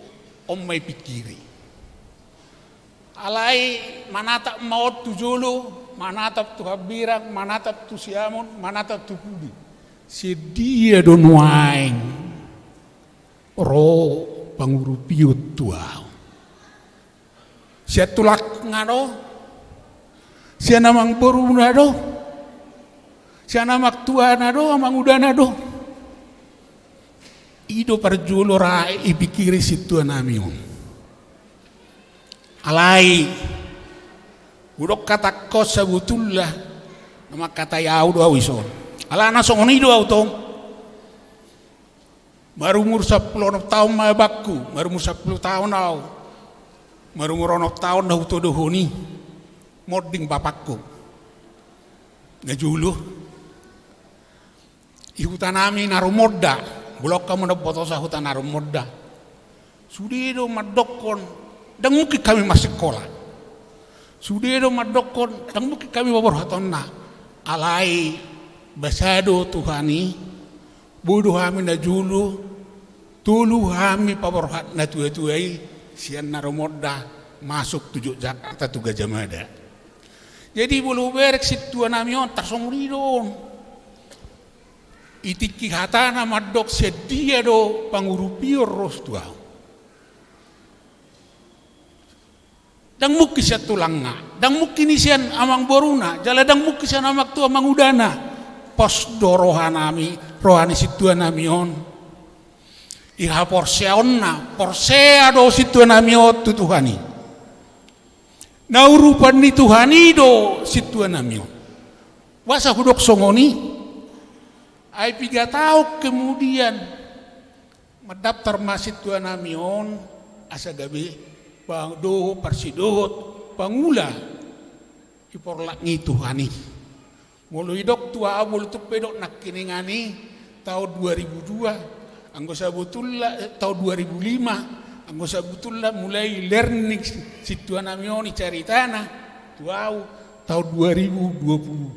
on ma dipingkiri. Alai manatap ma on tu jolo, manatap tu hambirang, manatap tu siamun, manatap tu pudi. Sian dia do nuaeng ro pangurupion tu ahu? Sian tulangna do? Sian amangboruna do? Sian amangtuana do, amangudana do? I do parjolo ra ipikiri sintuanami on. Alai, hudok hatangkon sabotulna, na mangkatai ahu do ahu ison. Alana songon i do ahu tong. Marumur sampulu onom taon ma bapakku, marumur sampulu taon ahu. Marumur onom taon na hutodohon i, monding bapakku. Na jolo. I hutanami Narumonda, bolon hamu na umbotosa huta Narumonda. Sude do mandokkon, ndang mungkin hami marsikola. Sude do mandokkon, ndang mungkin hami paborhatonna. Alai, basa do Tuhan i, boi do hami na jolo, tolu hami paborhat natuatua i, sian Narumonda, masuk tu Jogjakarta tu Gajah Mada. Jadi, molo hubereng sintuanami on, tarsongon i do on. I tingki hatana mandok sian dia do pangurupion ro tu ahu. Ndang mungkin sian tulangna, ndang mungkin i sian amangboruna, jala ndang mungkin sian amangtua amangudana. Pos do rohanami, roha ni sintuanami on. I haporseaonna, porsea do sintuanami on tu Tuhan i. Na urupan ni Tuhan i do sintuanami on. Boasa hudok songon i? Ai piga taon kemudian mandaptar ma sintuanami on asa gabe pang-, dohot, parsidohot, pangula i porlak ni Tuhan i. Molo idok tu ahu, molo tung pe idok nangkiningan i, taon dua ribu dua, anggo sabotulna, eh, taon dua ribu lima, anggo sabotulna mulai learning sintuanami on i caritana tu ahu, taon dua ribu dua puluh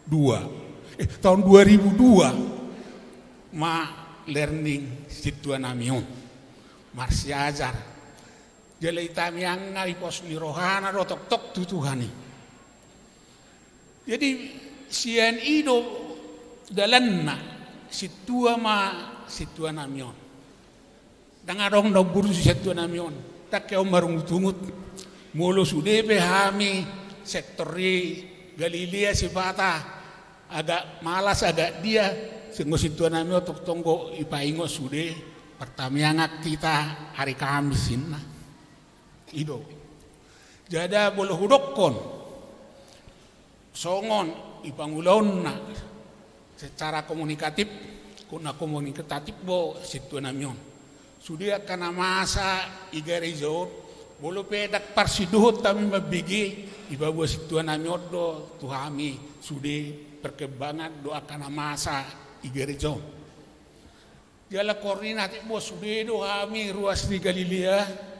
dua. Eh, taon dua ribu dua ma learning sintuanami on. Marsiajar. Jala i tamiang na i pos ni rohana do tongtong tu Tuhan i. Jadi, sian i do dalanna, sintua ma sintuanami on. Ndang adong na umburju sintuanami on. Ndang hea on marungutungut. Molo sude pe hami sektor i Galilea sipata, agak malas, agak dia, songon sintuanami on tongtong do ipaingot sude, partamiangan hita ari Kamis inna. I do. Jala molo hudokkon songon i pangulaonna secara komunikatif, na komunikatif do sintuanami on. Sude angka na masa i gareja on, molo pe ndang parsidohot hami mambege, ipaboa sintuanami on do tu hami sude perkembangan do angka na masa i gareja on. Jala koordinatif do sude do hami ruas ni Galilea,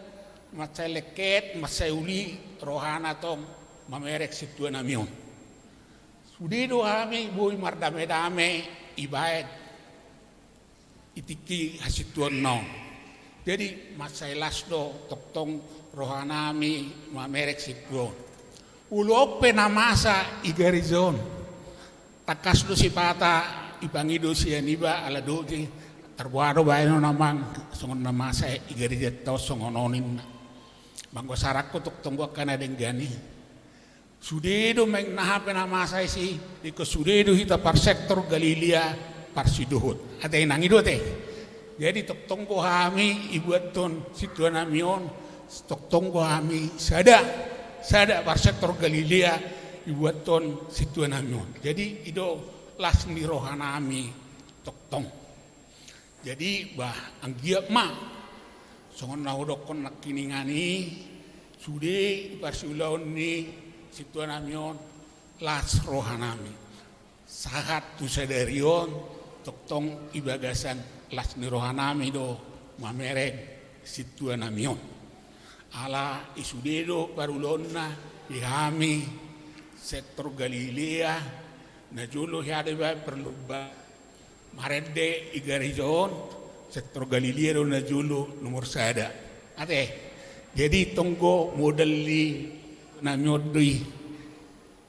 mansai lengket, mansai uli, rohana tong mamereng sintuanami on. Sude do hami boi mardamedame ibaen i tingki hasintuanna on. Jadi, mansai las do tongtong rohanami mamereng sintua on. Olo on pe na masa i gareja on. Tangkas do sipata ipangido sian iba ala doti, tarboa do baenon amang, songon na masa i garejanta on songon on inna. Manggo saranku tongtong do angka na denggan i. Sude do maeng na hape na masa i si, ingkon sude do hita parsektor Galilea parsidohot. Ate inang i do ate. Jadi tongtong do hami ibuathon sintuanami on, tongtong do hami sada, sada parsektor Galilea ibuathon sintuanami on. Jadi i do las ni rohanami tongtong. Jadi, bah, anggiat ma songon na hudokkon nangkiningan i, sude i parsiulaon ni sintuanami on las rohanami. Sahat tu sadari on, tongtong i bagasan las ni rohanami do mamereng sintuanami on. Ala i sude do parulaonna di hami sektor Galilea, na jolo hea do ibaen perlomba marende i gareja on, sektor Galilea do na jolo nomor sada. Ate, Jadi tonggo modal ni nami on do i,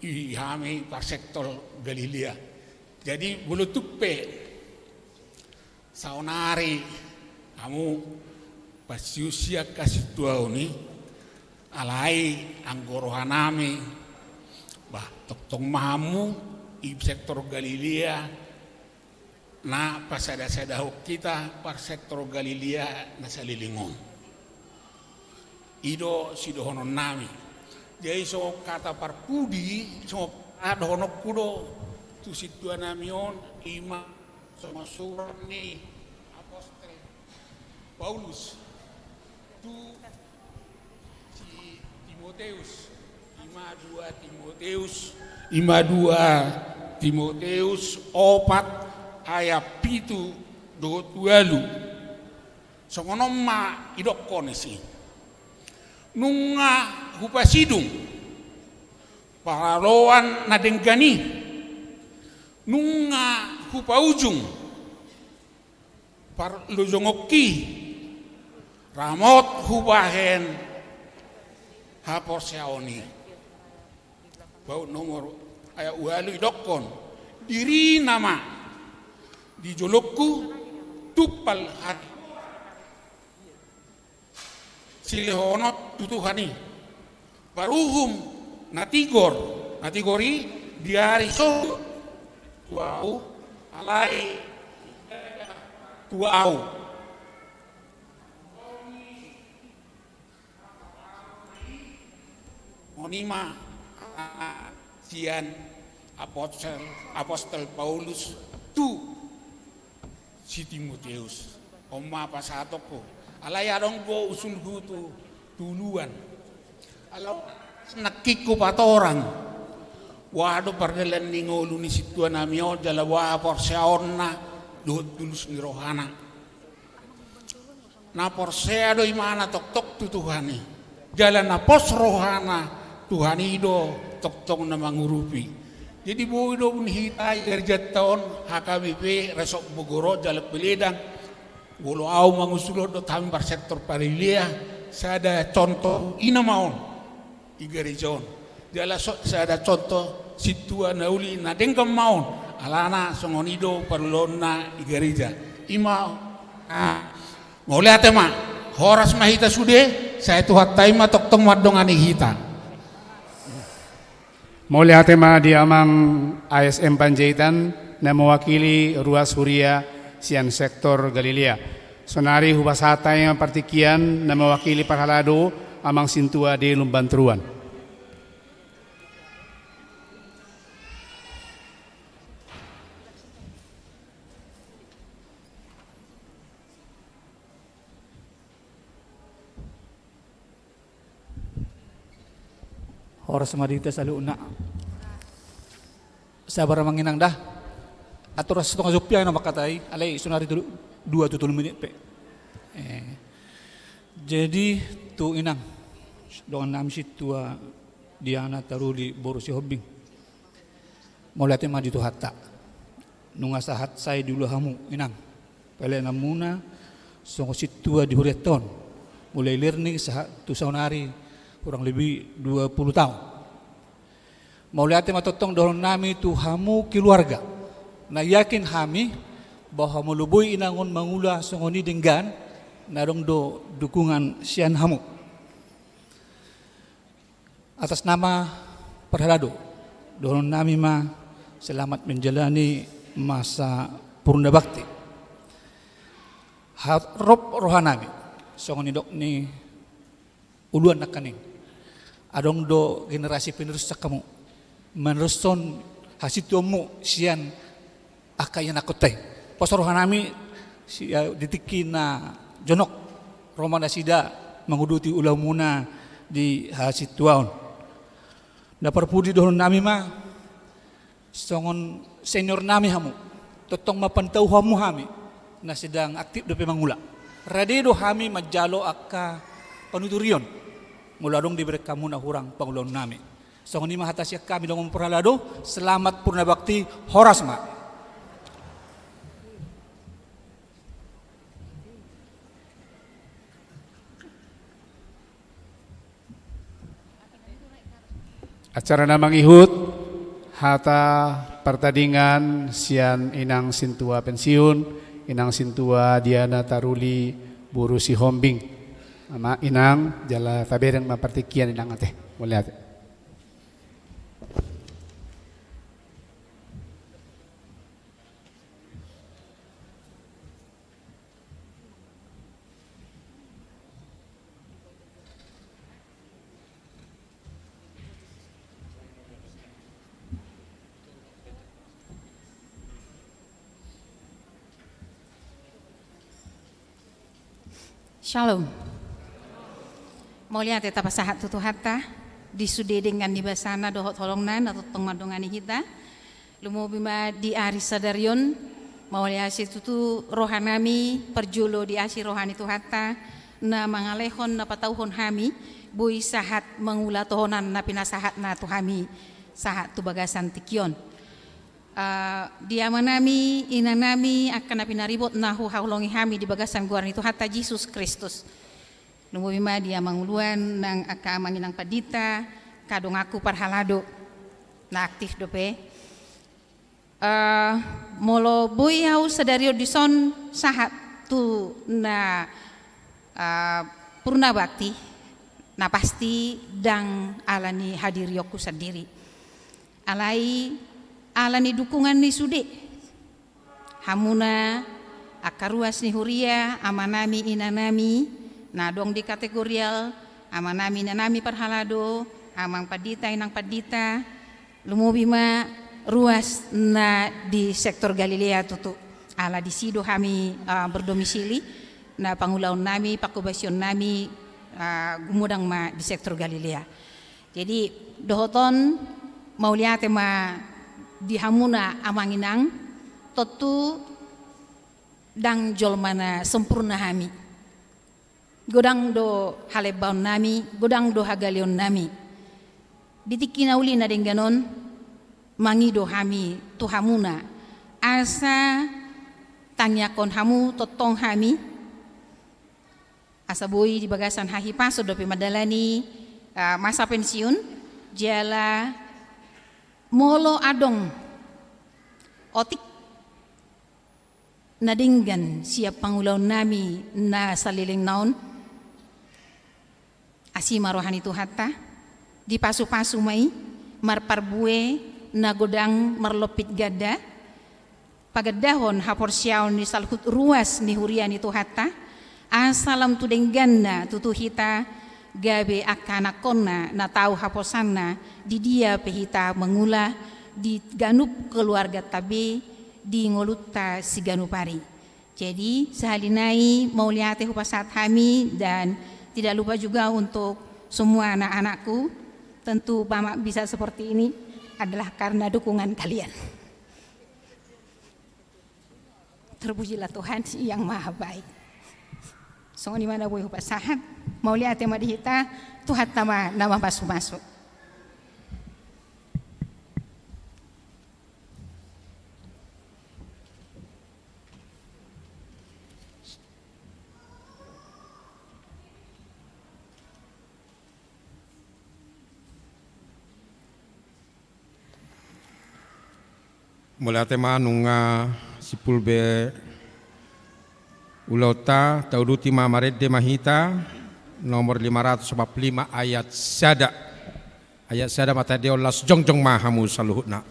i hami parsektor Galilea. Jadi molo tung pe saonari hamu pansihut sian hasintuaon i, alai anggo rohanami, bah, tongtong ma hamu i sektor Galilea, na pasada-sadahon hita parsektor Galilea na saleleng on. I do sidohononnami. Jadi songon hata parpudi, songon hata dohononku do tu sintuanami on, i ma songon surat ni apostel Paulus tu si Timoteus, i ma dua Timoteus, i ma dua Timoteus opat ayat pitu dohot ualu. Songon on ma idokkon disi. Nunga hupasidung paraloan na denggan i, nunga hupaujung parlojongonki, ramot hubahen haporseaon i. Baut nomor ayat ualu idokkon, dirina ma di jolongku tumpal hati silehonon tu Tuhan i. Paruhum na tigor, na tigor i di ari sogot tu ahu, alai tu ahu. Songon i ma sian apostel, apostel Paulus tu si Timoteus. On ma pasahatonku. Alai adong do usulhu tu, tu uluan. Alai nangkin hupatorang boha do pardalan ni ngolu ni sintuanami on jala boha porseaonna dohot tulus ni rohana. Na porsea do imana tongtong tu Tuhan i. Jala na pos rohana, Tuhan i do tongtong na mangurupi. Jadi boi do umbahen hita i garejanta on, H K B P, Resort Bogor on jala Peledang. Molo ahu mangusulhon dohot hami parsektor Galilea, sada contoh i nama on i gareja on. Jala so-, sada contoh sintua na uli na denggan ma on, alana songon i do parulaonna i gareja. I ma on. Ah, mauliate ma, horas ma hita sude, sai Tuhanta i ma tongtong mandongani hita. Mauliate ma di amang A S M Panjaitan na mewakili ruas huria sian sektor Galilea. Sonari hupasahat hami ma partingkian na mewakili parhalado, amang sintua di Lumban Toruan. Horas ma di hita saluhutna. Sabar amang inang da. Atur setengah jam pe na mangkatai, alai sonari tu dua tu tolu menit pe. Eh. Jadi tu inang, dongannami sintua Diana Taruli boru Sihombing. Mauliate ma di Tuhanta. Nunga sahat sai diula hamu, inang. Pelayananmuna songon sintua di hurianta on. Mulai lirni sahat tu saonari kurang lebih dua puluh taon. Mauliate ma tongtong dohononnami tu hamu keluarga. Na yakin hami bahwa molo boi inang on mangula songon i denggan, na adong do dukungan sian hamu. Atas nama parhalado, dohononnami ma selamat menjalani masa purna bakti. Harop rohanami, songon nidok ni uluan nangkaning, adong do generasi penerus sian hamu, menerushon hasintuanmu sian angka ianakhonta i. Pos rohanami si, eh, di tingki na jonok ro ma nasida manguduti ulaonmuna di hasintuaon. Na parpudi dohononnami ma songon seniornami hamu, tongtong ma pantauhonmu hami na sedang aktif dope mangula. Rade do hami manjalo angka panuturion molo adong dibereng hamu na hurang pangulaonnami. Songon i ma hata sian hami dongan parhalado, selamat purna bakti, horas ma. Acara na mangihut, hata partadingan sian Inang Sintua pensiun, Inang Sintua Diana Taruli boru Sihombing. Ama, Inang, jala tabereng ma partingkian, Inang, ate. Mauliate. Shalom. Mauliate tapasahat tu Tuhanta di sude denggan ni basana dohot holongna na tongtong mandongani hita. Lumobi ma di ari sadari on, mauliate situtu rohanami parjolo di asi roha ni Tuhanta, na mangalehon na patauhon hami boi sahat mangula tohonan na pinasahatna tu hami sahat tu bagasan tingki on. Ah, di amanami, inanami, angka na pinaribot na huhaholongi hami di bagasan goar ni Tuhanta Jesus Kristus. Lumobi ma di amang uluan nang angka amang inang pandita, angka donganku parhalado na aktif dope. Eh, molo boi au sadari on dison sahat tu na, eh, purna bakti, na pasti ndang ala ni hadirionku sandiri. Alai ala ni dukungan ni sude. Hamuna angka ruas ni huria, amanami, inanami, na adong di kategorial, amanami, inanami parhalado, amang pandita, inang pandita, lumobi ma ruas na di sektor Galilea tutu. Ala disi do hami, ah, berdomisili, na pangulaonnami, pangkobasionnami, ah, gumodang ma di sektor Galilea. Jadi, dohot on, mauliate ma di hamuna amang inang, tontu ndang jolma na sempurna hami. Godang do halembaonnami, godang do hagaleonnami. Di tingki na uli na denggan on, mangido hami tu hamuna, asa tangiangkon hamu tongtong hami, asa boi di bagasan hahipason dope mandalani, ah, masa pensiun, jala molo adong otik na denggan sian pangulaonnami na saleleng na on, asi ma roha ni Tuhanta, dipasupasu ma i, marparbue na godang marlompit ganda, pagandahon haporseaon ni saluhut ruas ni huria ni Tuhanta, asa lam tu dengganna tutu hita gabe angka anakkonna na tau haposanna di dia pe hita mangula di ganup keluarganta be di ngolunta siganup ari. Jadi, sahali nai mauliate hupasahat hami dan tidak lupa juga untuk semua anak-anakku. Tentu Mama bisa seperti ini adalah karena dukungan kalian. Terpujilah Tuhan yang Maha Baik. Songon i ma na boi hupasahat, mauliate ma di hita, Tuhanta ma na mamasumasu. Mauliate ma nunga simpul be ulaonta, tauduti ma, marende ma hita, nomor lima ratus empat puluh lima ayat sada. Ayat sada ma tadi on, las jongjong ma hamu saluhutna.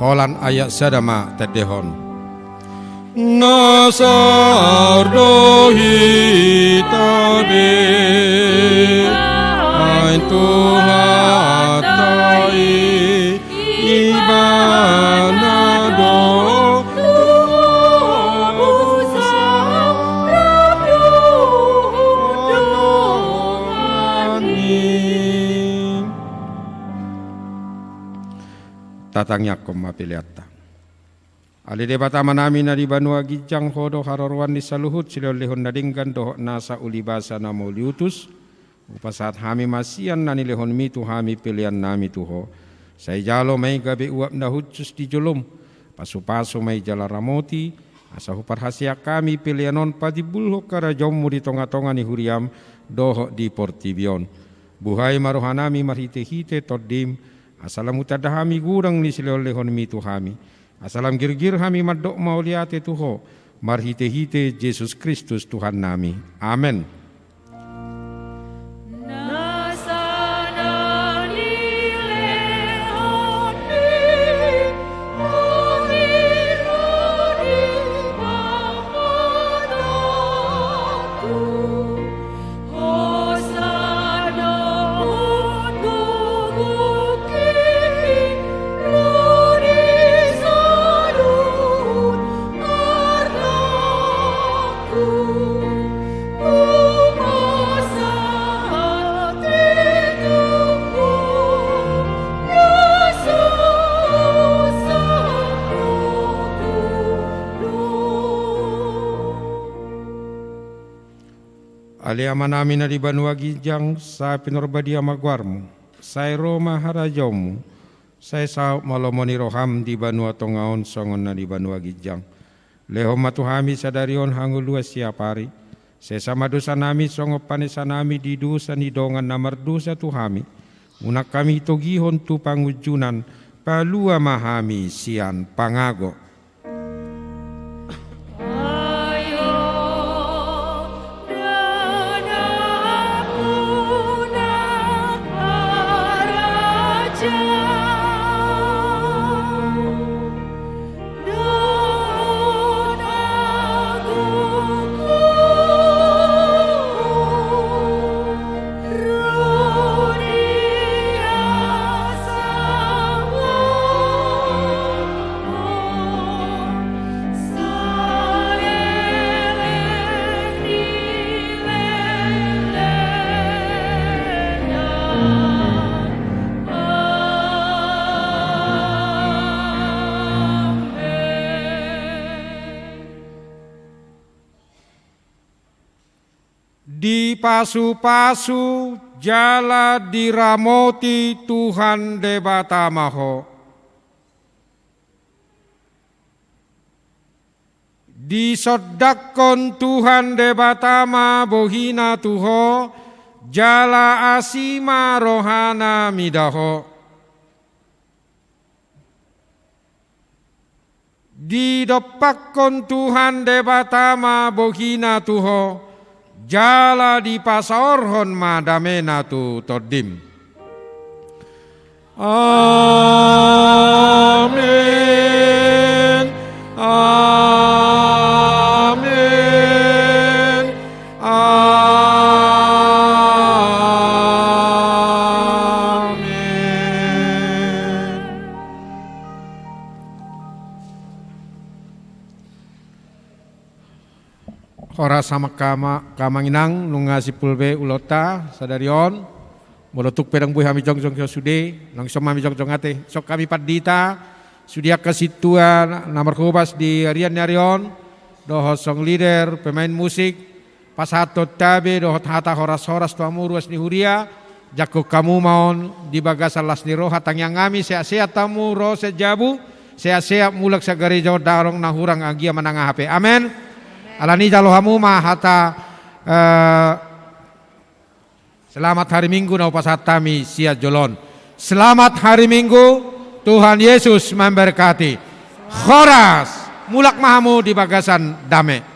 Holan ayat sada ma tandehon. Na saur do hita be, ai Tuhanta i, Ibana do Tatangiangkon ma peleanta. Ale Debata Amanami na di banua ginjang, Ho do haroroan ni saluhut silehonlehon na denggan dohot nasa ulibasa na mauliutus. Hupasahat hami ma sian na nilehonmi tu hami peleannami tu Ho. Sai jalo ma i gabe uap na hushus di jolom, pasupasu ma i jala ramoti, asa huparhaseang hami pelean on patimbulhon harajaonmu di tongatonga ni huriam dohot di portibi on. Buhai ma rohanami marhitehite Tondim, asa lam hutanda hami godang ni silehonlehonmi tu hami. Asa lam girgir hami mandok mauliate tu Ho, marhitehite Jesus Kristus Tuhannami. Amen. Ale Amanami na di banua ginjang, sai pinarbadia ma goarmu, sai ro ma harajaonmu, sai saut ma lomo ni roham di banua tonga on songon na di banua ginjang. Lehon ma tu hami sadari on hangoluan siapari. Sesa ma dosanami songon panesanami di dosa ni dongan na mardosa tu hami. Unang hami togihon tu pangunjunan, palua ma hami sian pangago. Dipasupasu jala diramoti Tuhan Debata ma ho. Disondangkon Tuhan Debata ma bohina tu ho, jala asi ma rohana mida ho. Didompakkon Tuhan Debata ma bohina tu ho, jala dipasaorhon ma damena tu tondim. Amen. Amen. Amen. Horas amang, amang inang, nunga simpul be ulaonta sadari on. Molo tung pe ndang boi hami jongjong sude, naung ison ma hami jongjong ate. Ison hami pandita, sude angka sintua na marhobas di arian ni ari on, dohot song leader, pemain musik, pasahathon hita be dohot hata horas-horas tu hamu ruas ni huria. Jangkon hamu ma on di bagasan las ni roha, tangiang hami sehat-sehat hamu ro sian jabu, sehat-sehat mulak sian gareja on, ndang adong na hurang anggia manang aha pe. Amen. Alani i jalo hamu ma hata, eh, selamat hari Minggu na hupasahat hami sian jolo on. Selamat hari Minggu, Tuhan Yesus memberkati. Horas, mulak ma hamu di bagasan dame.